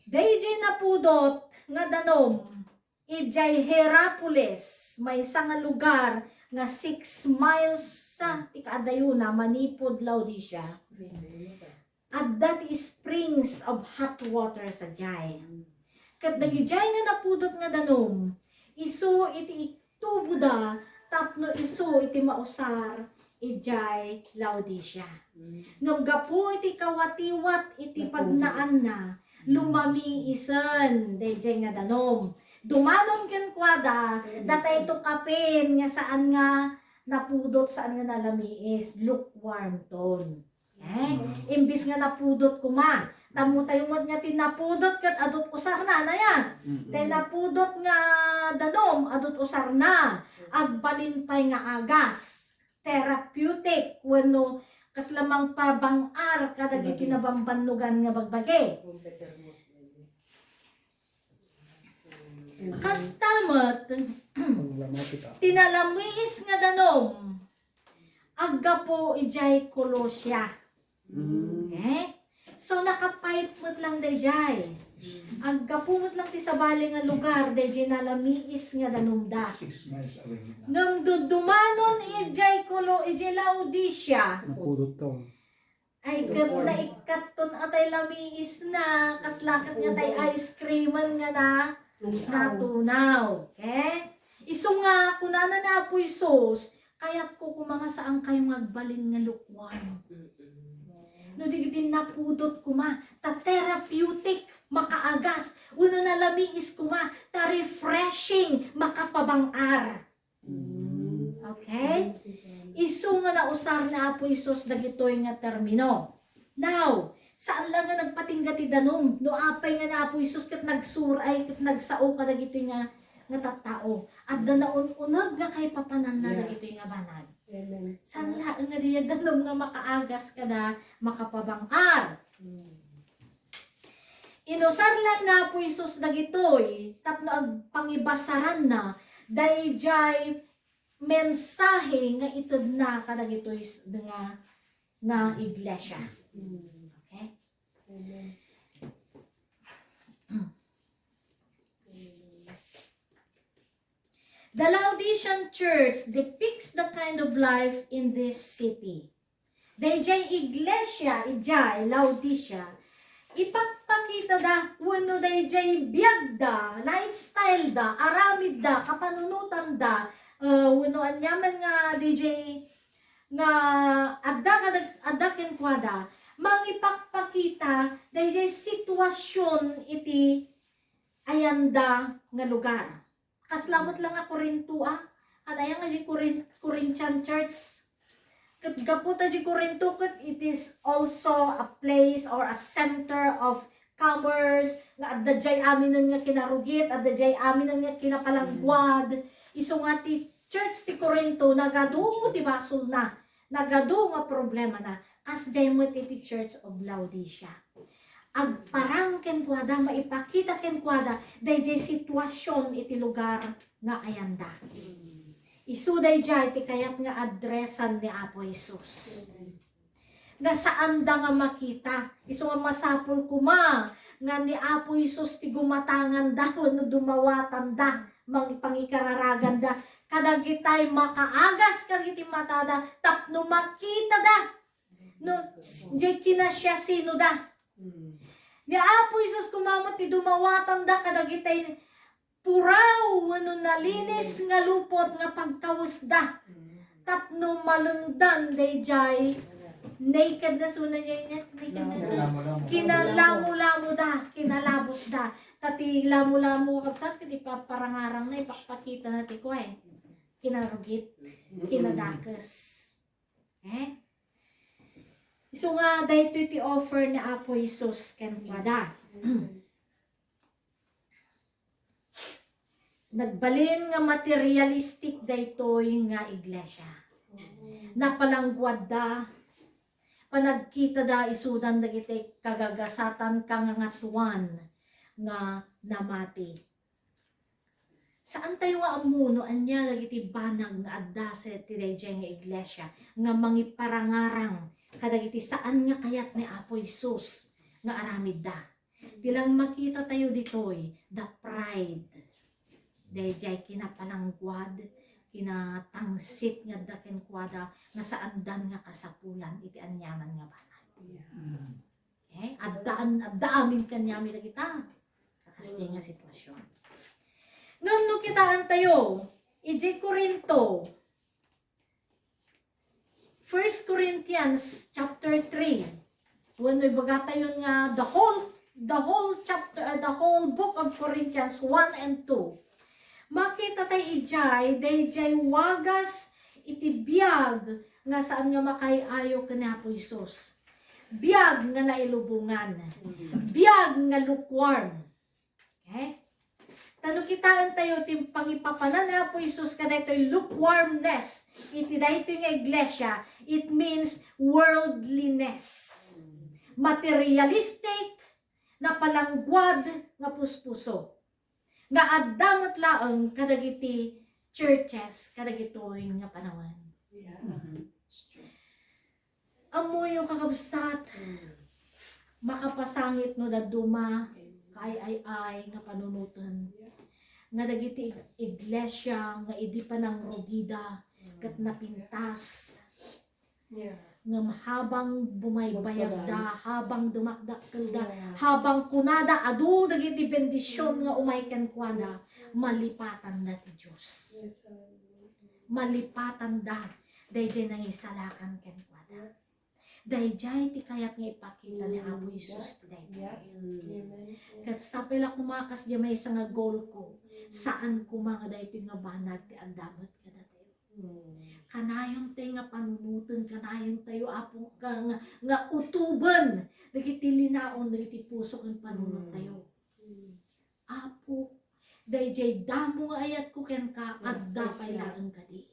Daydiay napudot nga danum, idiay Hierapolis, maysa nga lugar nga six miles sa ti kaadayona manipud Laodicea. Adda ti springs of hot water sadiay. Ket dagidiay nga napudot nga danum, isu iti tuboda tapno isu iti mausar idiay Laodicea. Mm. Ngem gapu iti kawatiwat iti pagnaanna, lumami isen daydiay nga danum. Dumanon kenkuada, datayto kapin nga saan nga napudot, saan nga nalamiis, lukewarm ton. Eh, imbis nga napudot koma. Tammo tayo met nga ti napudot ket adut usarna, aya. Mm. Tay napudot nga danum, adut usarna. Agbalin pay nga agas. Therapeutic, wenno kasla mangpabang-ar kadagiti nabambannogan nga bagbagi. Kasta met, ti nalamiis nga danum, aggapu idiay Colosia. Mm. Okay? So, nakapipe met lang daydiay. Aggapu met lang ti sabali nga lugar, daydiay nalamiis nga danumda. Six miles away na. Ngem dudumanon idiay kulo, idiay Laodicea. Napudot to. Ay, ket naikkaton atay lamiisna, kasla ket nga tay ice creaman nga na, natunaw. Okay? Isu nga, kunana ni Apo Jesus, kayatko koma nga saan kayo nga agbalin nga lukewarm. No di, di napudot koma, ta therapeutic, makaagas, wenno nalamiis koma, ta refreshing, makapabang-ar. Mm. Okay? Isu nga nausar ni Apo Jesus dagitoy nga termino. Now, saan lang nga nagpatingga ti danum, no apay nga ni Apo Jesus ket nagsur-, ay, ket nagsao kadagitoy nga, nga tattao. Adda naun-uneg nga kaipapananna, yeah, dagitoy nga banag. Amen. Saan laeng nga diay danum nga makaagas kada makapabang-ar. Mm. Inusar laeng ni Apo Jesus dagitoy tapno agpangibasaranna daydiay mensahe nga itedna kadagitoy s-, nga, nga iglesia. Okay? Amen. The Laodicean church depicts the kind of life in this city. Daydiay iglesia idiay Laodicea, ipakpakitada wenno daydiay biagda, lifestyle da, aramidda, kapanunotanda, eh, wenno aniaman nga daydiay nga adda kada-, adda kenkuada, mangipakpakita daydiay situasion iti ayanda nga lugar. Kasla met la nga Corinto, a. Ania nga di Corin-, Corinthian church. Ket gapu ta di Corinto, ket it is also a place or a center of commerce, nga adda diay aminen nga kinarugit, adda diay aminen nga kinapalangguad. Isu nga ti church ti Corinto, nagadu ti basolna, nagadu nga problemana, kas diay met iti Church of Laodicea. Agparang kenkuada, maipakita kenkuada daydiay situasion iti lugar nga ayanda. Isu daydiay ti kayat nga addressan ni Apo Jesus. Nga saanda nga makita. Isu nga masapul koma nga ni Apo Jesus ti gumatanganda wenno dumawatanda, mang-, pangikararaganda kadagitay makaagas kadagiti matada tapno makitada. No, diay kinasiasinoda. Mm. Ni Apo Jesus koma met ti dumawatanda kadagitay puraw wenno nalinis nga lupot nga pagkawesda. Mm. Tapno malengdan daydiay nakedness, wenno diay nakedness. Kinalamu-lamuda, kinalabosda. Ta ti lamu-lamu, kabsat, ket ipaparangarangna, ipakpakitana ti kua, eh. Kinarugit, kinadakes. Eh? Isu nga, daytoy ti offer ni Apo Jesus kenkuada. Nagbalin nga materialistic daytoy nga iglesia. Napalangguadda, panagkitada isudan dagiti kagagasatan, kangangatuan nga namati. Saan tayo nga ammo no ania dagiti banag nga adda sa ti daydiay nga iglesia nga mangiparangarang kadagiti saan nga kayat ni Apo Jesus nga aramidda. Ti lang makita tayo ditoy, the pride. Daydiay kinapalangguad, kinatangsit nga adda kenkuada nga saandan nga kasapulan iti aniaman nga banag. Yeah. Okay? Addaan, adda amin kaniami dagita. Kakas diay nga sitwasyon. Ngem no kitaan tayo, idiay Corinto, First Corinthians chapter three, wenno ibaga tayo nga the whole, the whole chapter, uh, the whole book of Corinthians one and two, makita tayo idiay, daydiay wagas iti biag nga saan nga makaay-ayo ken ni Apo Jesus. Biag nga nailubongan. Biag nga lukewarm. Okay? Ta no kitaen tayo ti pangipapanan ni Apo Jesus kadaytoy lukewarmness iti daytoy nga iglesia, it means worldliness. Materialistic, napalangguad nga puspuso. Nga adda met laeng kadagiti churches kadagitoy nga panawen. Yeah. Mhm. It's true. Ammoyo, kakabsat, mm, makapasangit no dadduma, okay, ka ay, ay, ay, nga panunoten. Nga dagiti ig-, iglesia nga idi panangrugida ket napintas. Yeah. Ngem habang bumaybayagda, habang dumakdakkelda, yeah, habang kunada, adu dagiti bendision nga umay kenkuada, yes, malipatanda ti Dios. Yes, sir. Malipatanda daydiay nangisalakan kenkuada. Daydiay ti kayat nga ipakita ni Apo Jesus daytoy. Amen. Ket sapay la koma kasdiay maysa nga goal ko, saan koma nga daytoy nga banag ti adda met kadatayo. Kanayon tayo nga panunoten, kanayon tayo, Apo, nga, nga, nga utoben dagiti linaon, dagiti puso ken panunot tayo. Apo, daydiay damo nga ayatko kenka, adda pay laeng kadi.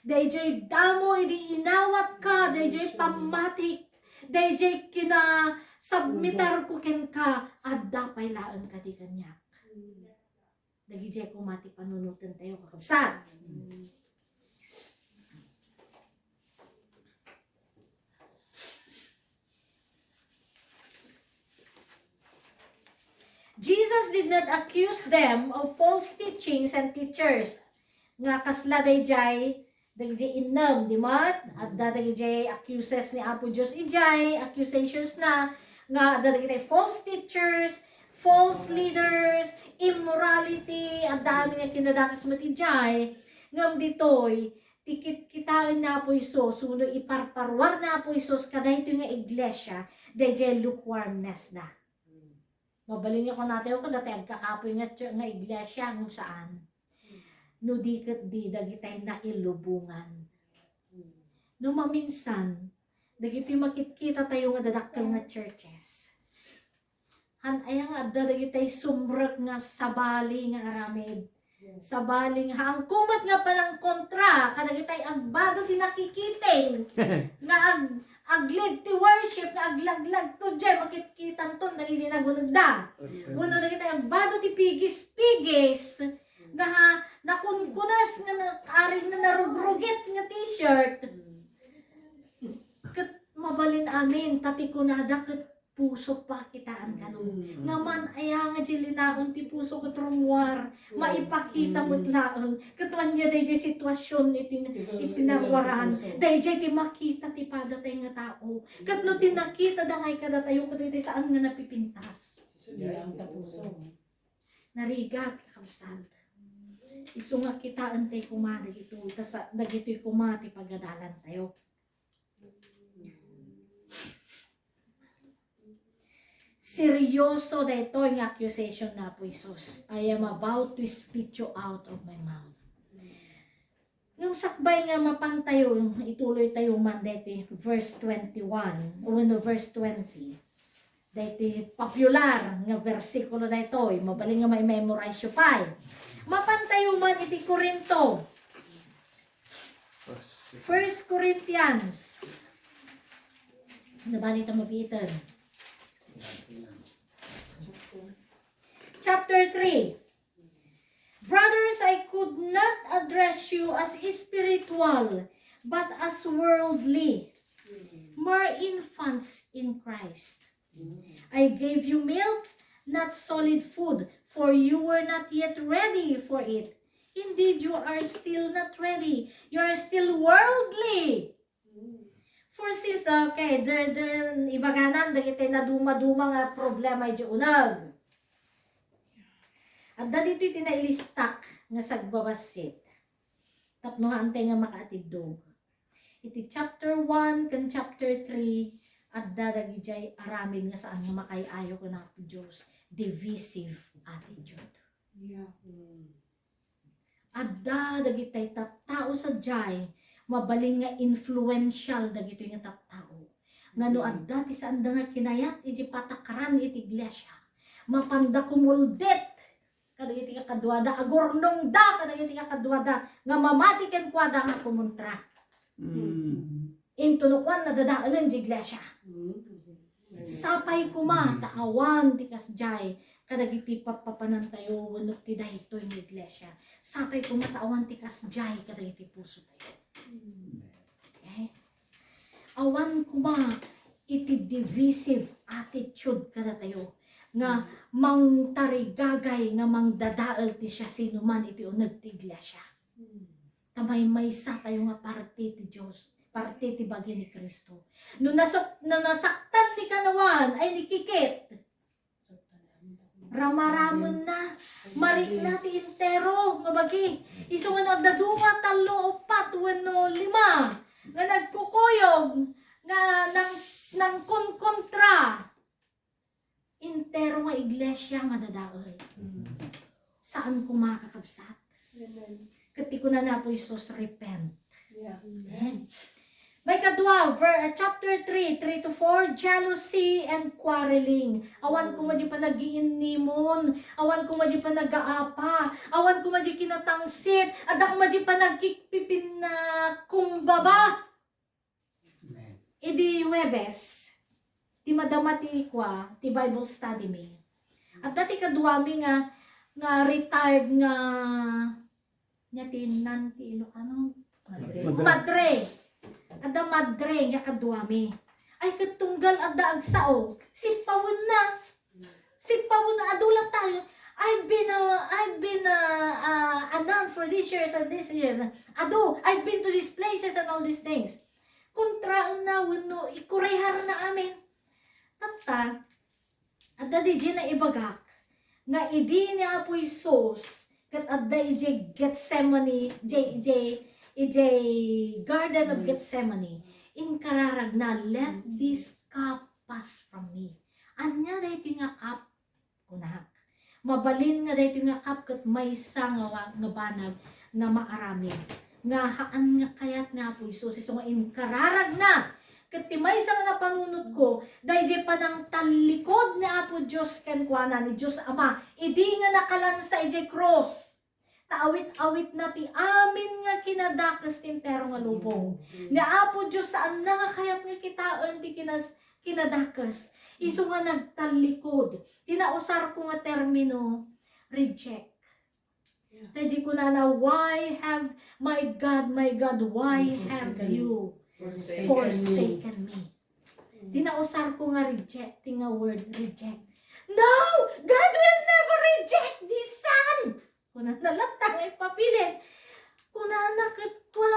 Daydiay damo idi inawatka, daydiay pammatik, daydiay kinasubmitarko kenka, adda pay laeng kadi kaniak. Dagidiay koma ti panunoten tayo, kakabsat. Jesus did not accuse them of false teachings and teachers. Nga kasla daydiay, dagiti innem, di met? Adda dagiti accuses ni Apo Dios idiay, accusations na, nga adda dagiti false teachers, false leaders, immorality, adda amin nga kinadakes met idiay. Ngem ditoy, ti kitkitaen ni Apo Jesus, wenno iparparuar ni Apo Jesus kadaytoy nga iglesia, daydiay lukewarmness na. Mabalin nga kunatayo, kadagiti agkakapuy nga, nga iglesia, ngem saan. No di ket di, dagitay nailubongan. No maminsan, dagiti makitkita tayo nga dadakkel nga churches, han aya nga adda dagitay sumrek nga sabali nga aramid. Sabali nga, haanko met nga panangkontra kadagitay agbado ti nakikiting nga ag-, ag-lead ti worship nga aglaglag to diay, makitkitanton dagiti nagunegda. Wenno dagitay agbado ti pigis-pigis nga ha, nakunkunas nga na-, ari nga narugrugit nga t-shirt. Ket mabalin amin, ta ti kunada ket puso pakitaan kano. Nga man aya nga di linaon ti puso ket rummuar, maipakita met laeng. Ket ania daydiay sitwasyon iti, iti naruaran. Daydiay ti makita ti padatay nga tao. Ket no ti nakita da ngay kadatayo, ket iti saan nga napipintas. Saan nga napipintas? Narigat, kakabsat. Isu nga kitaen tay koma dagitoy, ta sa-, dagitoy koma ti pagadalan tayo. Seryoso daytoy nga accusation ni Apo Jesus. "I am about to spit you out of my mouth." Ngem sakbay nga mapan tayo, ituloy tayo man daytoy verse twenty-one, o wenno verse twenty. Daytoy popular nga bersikulo daytoy, mabalin nga mai-memorize yo pay. Mapan tayo man iti Corinto. First Corinthians. Nabali ta mabiiten. Chapter three. Brothers, I could not address you as spiritual, but as worldly, mere infants in Christ. I gave you milk, not solid food, for you were not yet ready for it. Indeed, you are still not ready. You are still worldly. For since, okay, there, there, ibaganan, dagiti naduma-duma nga problema iti uneg. Adda ditoy ti nailistak nga sagbabassit. Tapno haantay nga makaatiddog. Iti chapter one ken chapter three, adda dagidiay aramid nga saan nga makaay-ayo ken Apo Dios, divisive attitude. Yeah. Adda dagitay tattao sadiay, mabalin nga influential dagitoy nga tattao. Nga no adda ti saanda nga kinayat iti patakaran iti iglesia, mapanda kumuldit kadagiti kakaduada, agurnongda kadagiti kakaduada nga mamati kenkuada nga kumontra. Mm. Into no kuan, nadadaelen ti iglesia. Mm. Sapay koma ta awan ti kasdiay kadagiti pappapanantayo wenno ti daytoy nga iglesia. Sapay koma ta awan ti kasdiay kadagiti pusotayo. Okay? Awan koma iti divisive attitude kadatayo. nga mangtarigagay nga mangdadael ti siasinoman iti uneg ti iglesia. Ta maymaysa tayo nga parte ti Dios, parte ti bagi ni Cristo. No nasuk-, no nasaktan ti kanawan, ay ni kikit. Ramaramenna, marikna ti entero nga bagi. Isu nga no adda dua, tallo, uppat, wenno lima nga nagkukuyog nga nang-, nangkonkontra. Entero nga iglesia nga dadael. Saan koma, kakabsat. Amen. Ket ti kuna ni Apo Jesus, "Repent." Yeah. Amen. Maikadua, ver-, uh, chapter three, three to four, jealousy and quarreling. Awan koma di panagiinnimon, awan koma di panagaapa, awan koma di kinatangsit, adda koma di panagkikpipinnakumbaba. Idi Huwebes, ti madama ti kua, ti Bible study mi. Adda ti kaduami nga, nga retired nga, nya ti nan ti Ilocano? Madre. Madre. Madre. Adda madre nga kaduami. Ay, ket tunggal adda agsao, sipawenna. Sipawenna, adu latta. I've been, uh, I've been, uh, uh, a nun for these years and these years. Adu, I've been to these places and all these things. Kontraenna wenno ikureharna amin. Tatta, adda diay naibagak nga idi ni Apo Jesus ket adda idiay Gethsemane, idiay, idiay, idiay Garden of Gethsemane, inkararagna, "Let this cup pass from me." Ania daytoy nga cup? Kunak. Mabalin nga daytoy nga cup ket maysa nga wa-, nga banag nga maaramid. Nga haan nga kayat ni Apo Jesus, isu nga inkararagna. Ket ti maysa nga napanunotko, daydiay panangtallikod ni Apo Dios kenkuana, ni Dios Ama, idi nga nakalansa idiay krus. Ta awit-awitna ti amin nga kinadakes ti entero nga lubong. Ni Apo Dios, saanna nga kayat nga kitaen ti kinas-, kinadakes. Isu nga nagtallikod. Ti nausarko nga termino, reject. Yeah. Daydiay kunana, "Why have, my God, my God, why have you forsaken me?" Ti nausarko nga reject, ti nga word, reject. No! God will never reject this son! Kunana latta nga ipapilit. Kunana ket kua,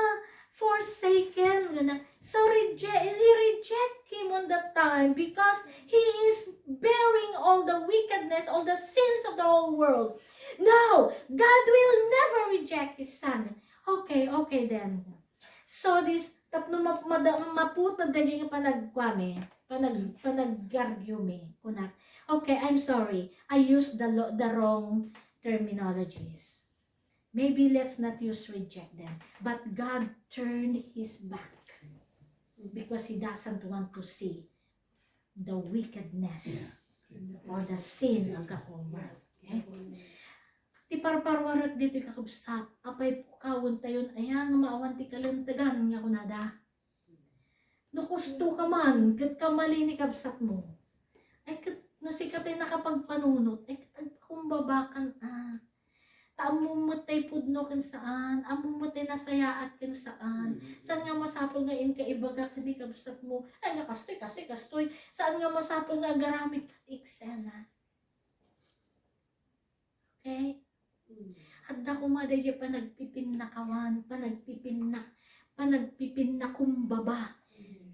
"Forsaken." Kunana, so reject, he reject him on that time because he is bearing all the wickedness, all the sins of the whole world. No, God will never reject his son. Okay, okay then. So this, tapno map-, mada-, maputed daydiay nga panagkuami, panag-, panag-argue mi, kunak, "Okay, I'm sorry. I used the lo-, the wrong terminologies. Maybe let's not use reject then." But God turned his back because he doesn't want to see the wickedness or the sin of the whole world. Okay? Ti parparuarek ditoy, kakabsat, apay pukawentayon aya nga maawan ti kalentegan nga kunada. No kusto ka man, ket kamali ni kabsatmo. Ay, ket no sika ti nakapagpanunot, ay, ket agpakumbabakan, ah. Ta ammom met tay pudno ken saan, ammom met tay nasayaat ken saan. Mm. Saan nga masapul nga inka ibaga ken ni kabsatmo, ay, nga kastoy, kastoy, kastoy. Saan nga masapul nga agaramid ket eksena. Okay? Mm. Adda koma daydiay panagpipinnakawan, panagpipinnak-, panagpipinnakumbaba. Mm.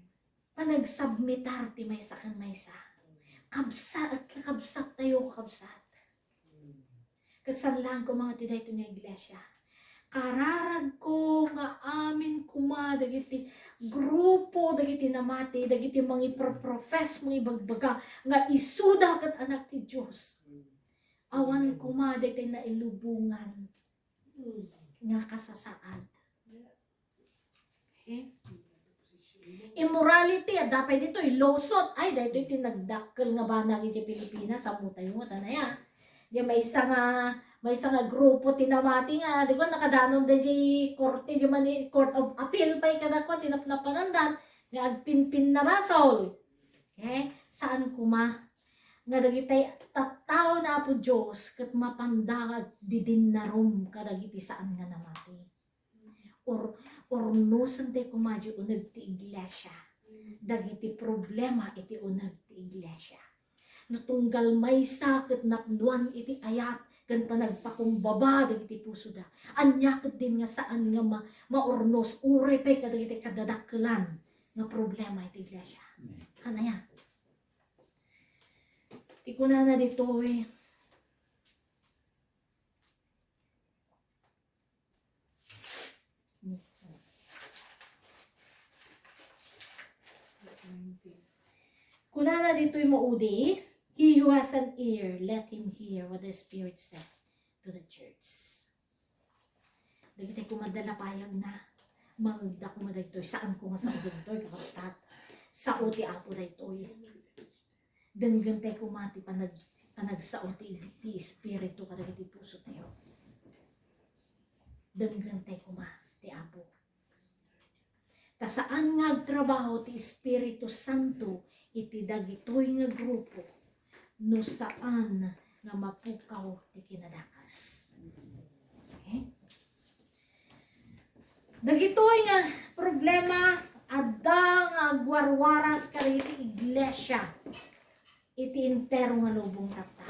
Panagsubmitar ti maysa ken maysa. Kabsa-, kakabsat tayo, kakabsat. Ket saan laeng koma nga ti daytoy nga iglesia. Kararagko nga amin koma dagiti grupo, dagiti namati, dagiti mangiproprofess, mangibagbaga nga isuda ket anak ti Dios. Awan koma dagiti nailubongan nga kasasaad. Okay? Immorality, adda pay ditoy, lawsuit. Ay, daytoy ti nagdakkel nga banag idiay Pilipinas, ammo tayo met, ania. Diay maysa nga, maysa nga grupo ti namati nga, di ko, nakadanon daydiay korte, diay Mani-, Court of Appeal pay kadakuada ti napnapananda, nga agpinpinnabasol. Okay? Saan koma nga dagiti tattao ni Apo Dios ket mapanda nga agdidinnarum kadagiti saan nga namati. Or-, urnosentayo koma diay uneg ti iglesia. Dagiti problema iti uneg ti iglesia. No tunggal maysa ket napnoan iti ayat ken panagpakumbaba dagiti pusoda, ania ketdin nga saan nga ma-, maurnos uray pay kadagiti kadadakkelan nga problema iti iglesia? Amen. Ania? Ti kunana ditoy, Kunana ditoy maudi, "He who has an ear, let him hear what the Spirit says to the church." Dagiti kumadala payag na, mangegda kuma dagitoy, saan ko nga sao dagitoy, kakabsat. Sao ti Apo daytoy. Denggentay kuma ti panag-, panagsao ti, ti Espiritu kadagiti pusotayo. Denggentay kuma ti Apo. Ta saan nga agtrabaho ti Espiritu Santo iti dagitoy nga grupo no saan nga mapukaw ti kinadakes. Okay? Dagitoy nga problema, adda nga agwarwaras kadagiti iglesia iti entero nga lubong tatta.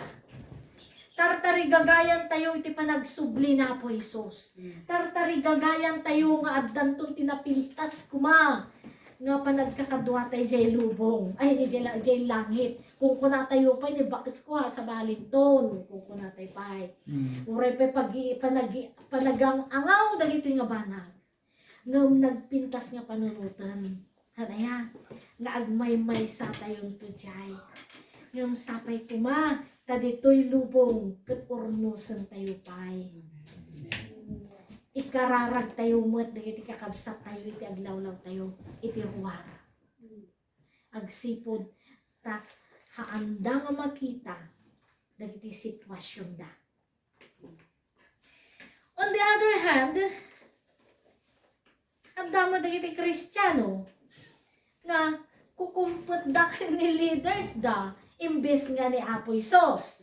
Tartarigagayantayo iti panagsubli ni Apo Jesus. Tartarigagayantayo nga addanto iti napintas kuma nga panagkakaduata idiay lubong, ay, idiay la-, idiay langit. Kunkunatayo pay, ni bakit ko ha, sa balinton, kunkunatay pay. Mm. Uray pay pag-i-, panagi-, panagang-angaw dagitoy nga banag. Ngem nagpintas nga panunoten. Ania? Nga agmaymaysa tayonto diay. Ngem sapay kuma, ta ditoy lubong ket urnosentayo pay. Ikararagtayo met dagiti kakabsattayo iti aglawlawtayo iti ruar. Agsipud ta haanda nga makita dagiti situasionda. On the other hand, adda met dagiti Kristiano nga kukumpetda ken ni leaders da imbes nga ni Apo Jesus.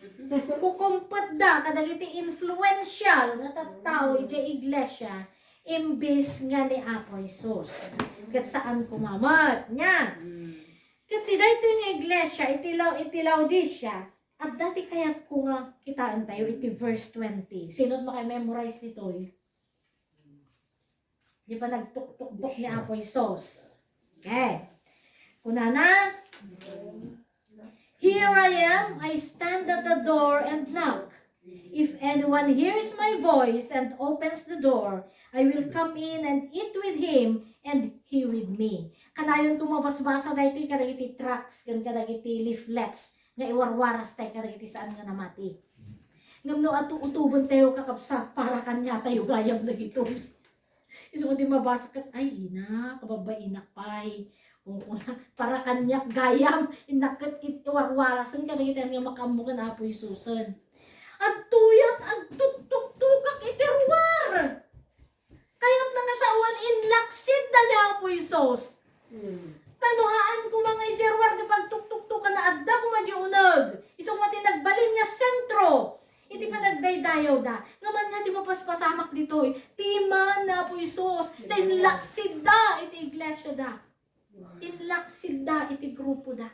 Kukumpetda kadagiti influential nga tattao idiay iglesia imbes nga ni Apo Jesus. Ket saan kuma met, nia? Ket ti daytoy nga iglesia iti Lao-, iti Laodicea, adda ti kayatko nga kitaentayo iti verse twenty. Sino ti maka-memorize ditoy? Di ba nagtuktuktok ni Apo Jesus? Okay. Kunana, "Here I am, I stand at the door and knock. If anyone hears my voice and opens the door, I will come in and eat with him and he with me." Kanayon ko mabasbasa daytoy kadagiti tracts ken kadagiti leaflets nga iwarwaras tayo kadagiti saan nga namati. Ngem no atu-, utuben tayo, kakabsat, para kaniatayo gayam dagitoy. Isu nga di mabasa ket, "Ay, ina, kababainak pay." Kunkuna, "Para kaniak gayam, innak ket it-, iwarwarasen kadagiti nga makaammo ken Apo Jesusen." Adtoyak, agtuktuktukak iti ruar. Kayatna nga saoen, inlaksidda ni Apo Jesus. Hmm. Ta no haan koma nga idiay ruar nga pagtuktuktokan, adda koma diay uneg. Isu nga ti nagbalin nga sentro iti panagdaydayawda. Ngem ania ti mapaspasamak ditoy? Piman ni Apo Jesus, ta inlaksidda iti iglesiada. Inlaksidda iti grupoda.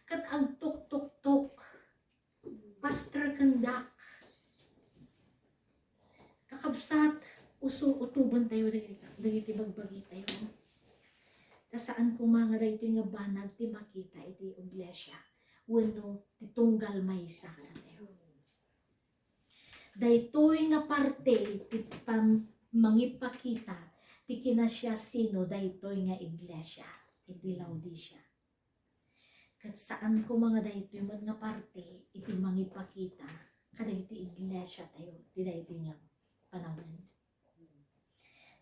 Ket agtuktuktok. Paster ken dak. Kakabsat, usu-, utuben tayo dagiti, dagiti bagbagi tayo. Ta saan koma nga daytoy nga banag ti makita iti iglesia wenno ti tunggal maysa kadatayo. Daytoy nga parte ti pam-, mangipakita ti kinasiasino daytoy nga iglesia iti Laodicea. Ket saan koma nga daytoy met nga parte iti mangipakita kadagiti iglesia tayo ti daytoy nga panawen.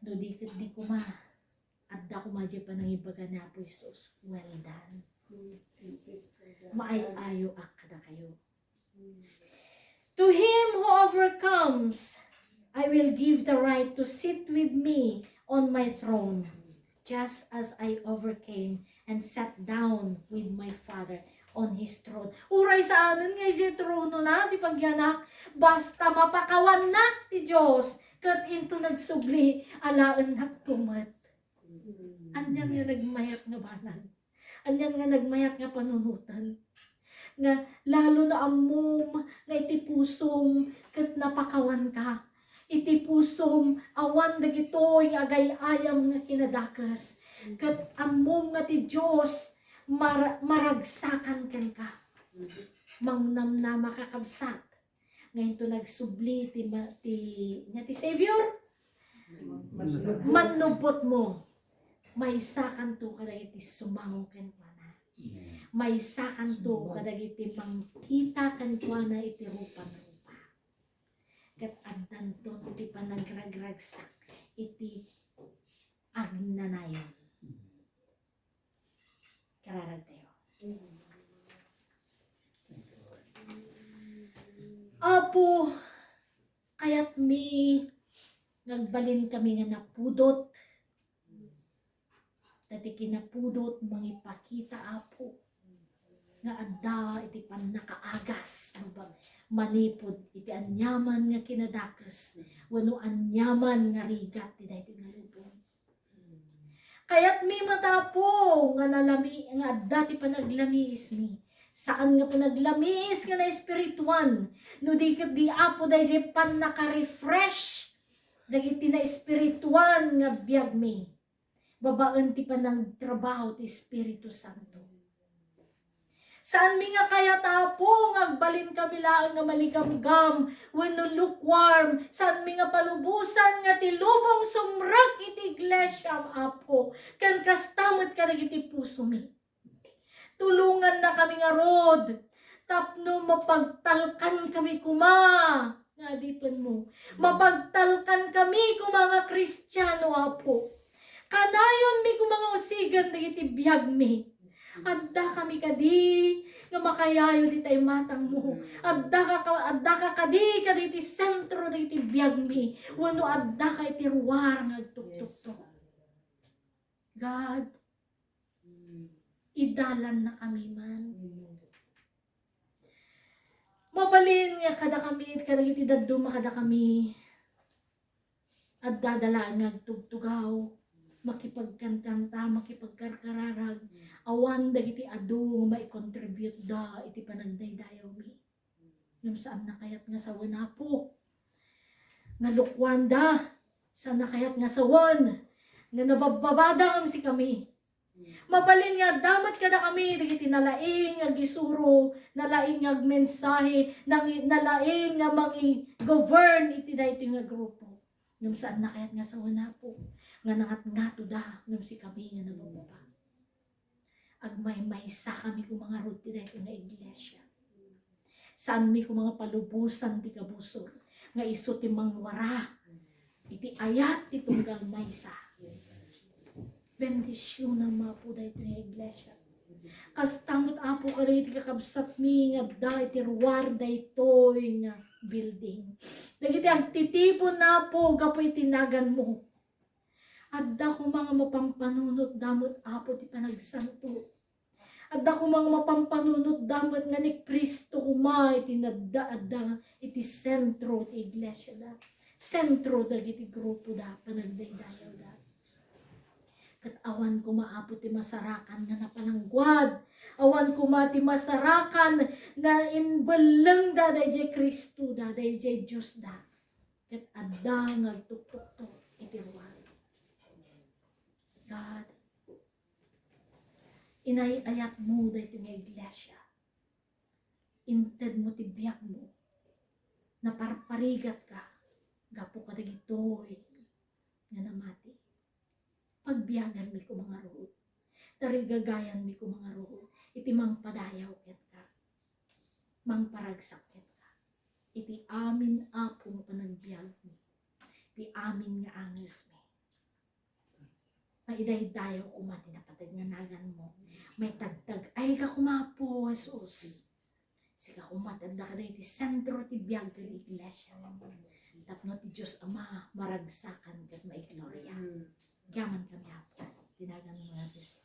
No di ket di koma, adda koma diay panangibaga ni Apo Jesus, "Well done. Maay-ayoak kadakayo." To him who overcomes, I will give the right to sit with me on my throne, just as I overcame and sat down with my Father on his throne. Uray saanen nga idiay tronona ti pagyanak, basta mapakawannak ti Dios, ket into nagsubli, alaennakto met. Anian nga nagmayat nga banag. Anian nga nagmayat nga panunoten. nga lalo no ammom nga iti pusom ket napakawanka. Iti pusom, awan dagitoy nga agay-ayam nga kinadakes. Ket ammom nga ti Dios mar-, maragsakan kenka. Mangnamnama, kakabsat, nga into nagsubli ti ma-, ti, nga ti Savior. Mannubot mo. Maysakanto kadagiti sumango kenkuana. Maysakanto kadagiti mangkita kenkuana iti rupan-rupa. Ket addanto ti panagragragsak iti agnanayon. Kararag tayo. Apo, kayatmi nga agbalin kami nga napudot. Dati kinapudot, mangipakita, Apo, nga adda iti pannakaagas, baba-, manipud iti aniaman nga kinadakes, wenno aniaman nga rigat ti daytoy nga lubong. Kayatmi met, Apo, nga nalami-, nga adda ti panaglamiismi. Saan nga panaglamiis nga naespirituan, no di ket di, Apo, daydiay pannaka-refresh dagiti naespirituan nga biagmi babaen ti panangtrabaho ti Espiritu Santo. Saanmi nga kayat, Apo, nga agbalin kami laeng nga maligamgam wenno lukewarm. Saanmi nga palubosan nga ti lubong sumrek iti iglesiam, Apo, ken kasta met kadagiti pusomi. Tulonganna kami ngarud tapno mapagtalkan kami koma nga adipenmo. Mapagtalkan kami koma nga Kristiano, Apo. Kanayonmi koma nga usigen dagiti biagmi. Adda kami kadi nga makayayo dita imatangmo? Adda ka, adda ka kadi kadagiti sentro dagiti biagmi? Wenno adda ka iti ruar nga agtuktukto? God, idalanna kami man. Mabalin nga kadakami, kadagiti dadduma kadakami, adda da laeng nga agtugtugaw, makipagkankanta, makipagkarkararag, awan dagiti adu nga maikontributeda iti panagdaydayawmi. Ngem saanna kayat nga sawen, Apo, nga lukewarm da. Saanna kayat nga sawen nga nababbabada ngem sikami. Mabalin nga adda met kadakami dagiti nalaing nga agisuro, nalaing nga agmensahe, nangi-, nalaing nga mangi-govern iti daytoy nga grupo. Ngem saanna kayat nga sawen, Apo, nga nangatngatoda ngem sikami nga nabababa. Agmaymaysa kami koma ngarud ti daytoy nga iglesia. Saanmi koma nga palubosan ti kabusor nga isu ti mangwara iti ayat ti tunggal maysa. Bendisionam, Apo, daytoy nga iglesia. Kasta met, Apo, kadagiti kakabsatmi nga adda iti ruar daytoy nga building. Dagiti agtitipon, Apo, gapu iti naganmo. Adda koma nga mapampanunotda met, Apo, ti panagsanto. Adda koma nga mapampanunotda met nga ni Cristo koma iti nadda-, adda iti sentro ti iglesiada, sentro dagiti grupoda, panagdaydayawda. Ket awan koma, Apo, ti masarakan nga napalangguad. Awan koma ti masarakan nga imbellengda daydiay Cristoda, daydiay Diosda. Ket adda nga agtuktukto iti ruar. God, inay-ayatmo daytoy nga iglesia. Intedmo ti biagmo. Naparparigatka gapu kadagitoy nga namati. Pagbiaganmi koma ngarud. Tarigagayanmi koma ngarud iti mangpadayaw kenka, mangparagsak kenka iti amin, Apo, nga panagbiagmi, iti amin nga angesmi. Maidaydayaw koma ti napateg nga naganmo. Maitagtag-ayka koma, Apo Jesus. Sika koma ti adda kadagiti sentro ti biag ken iglesia. Tapno ti Dios Ama maragsakan ket maigloria. Yaman kami, Apo. Ti naganmo nga Dios.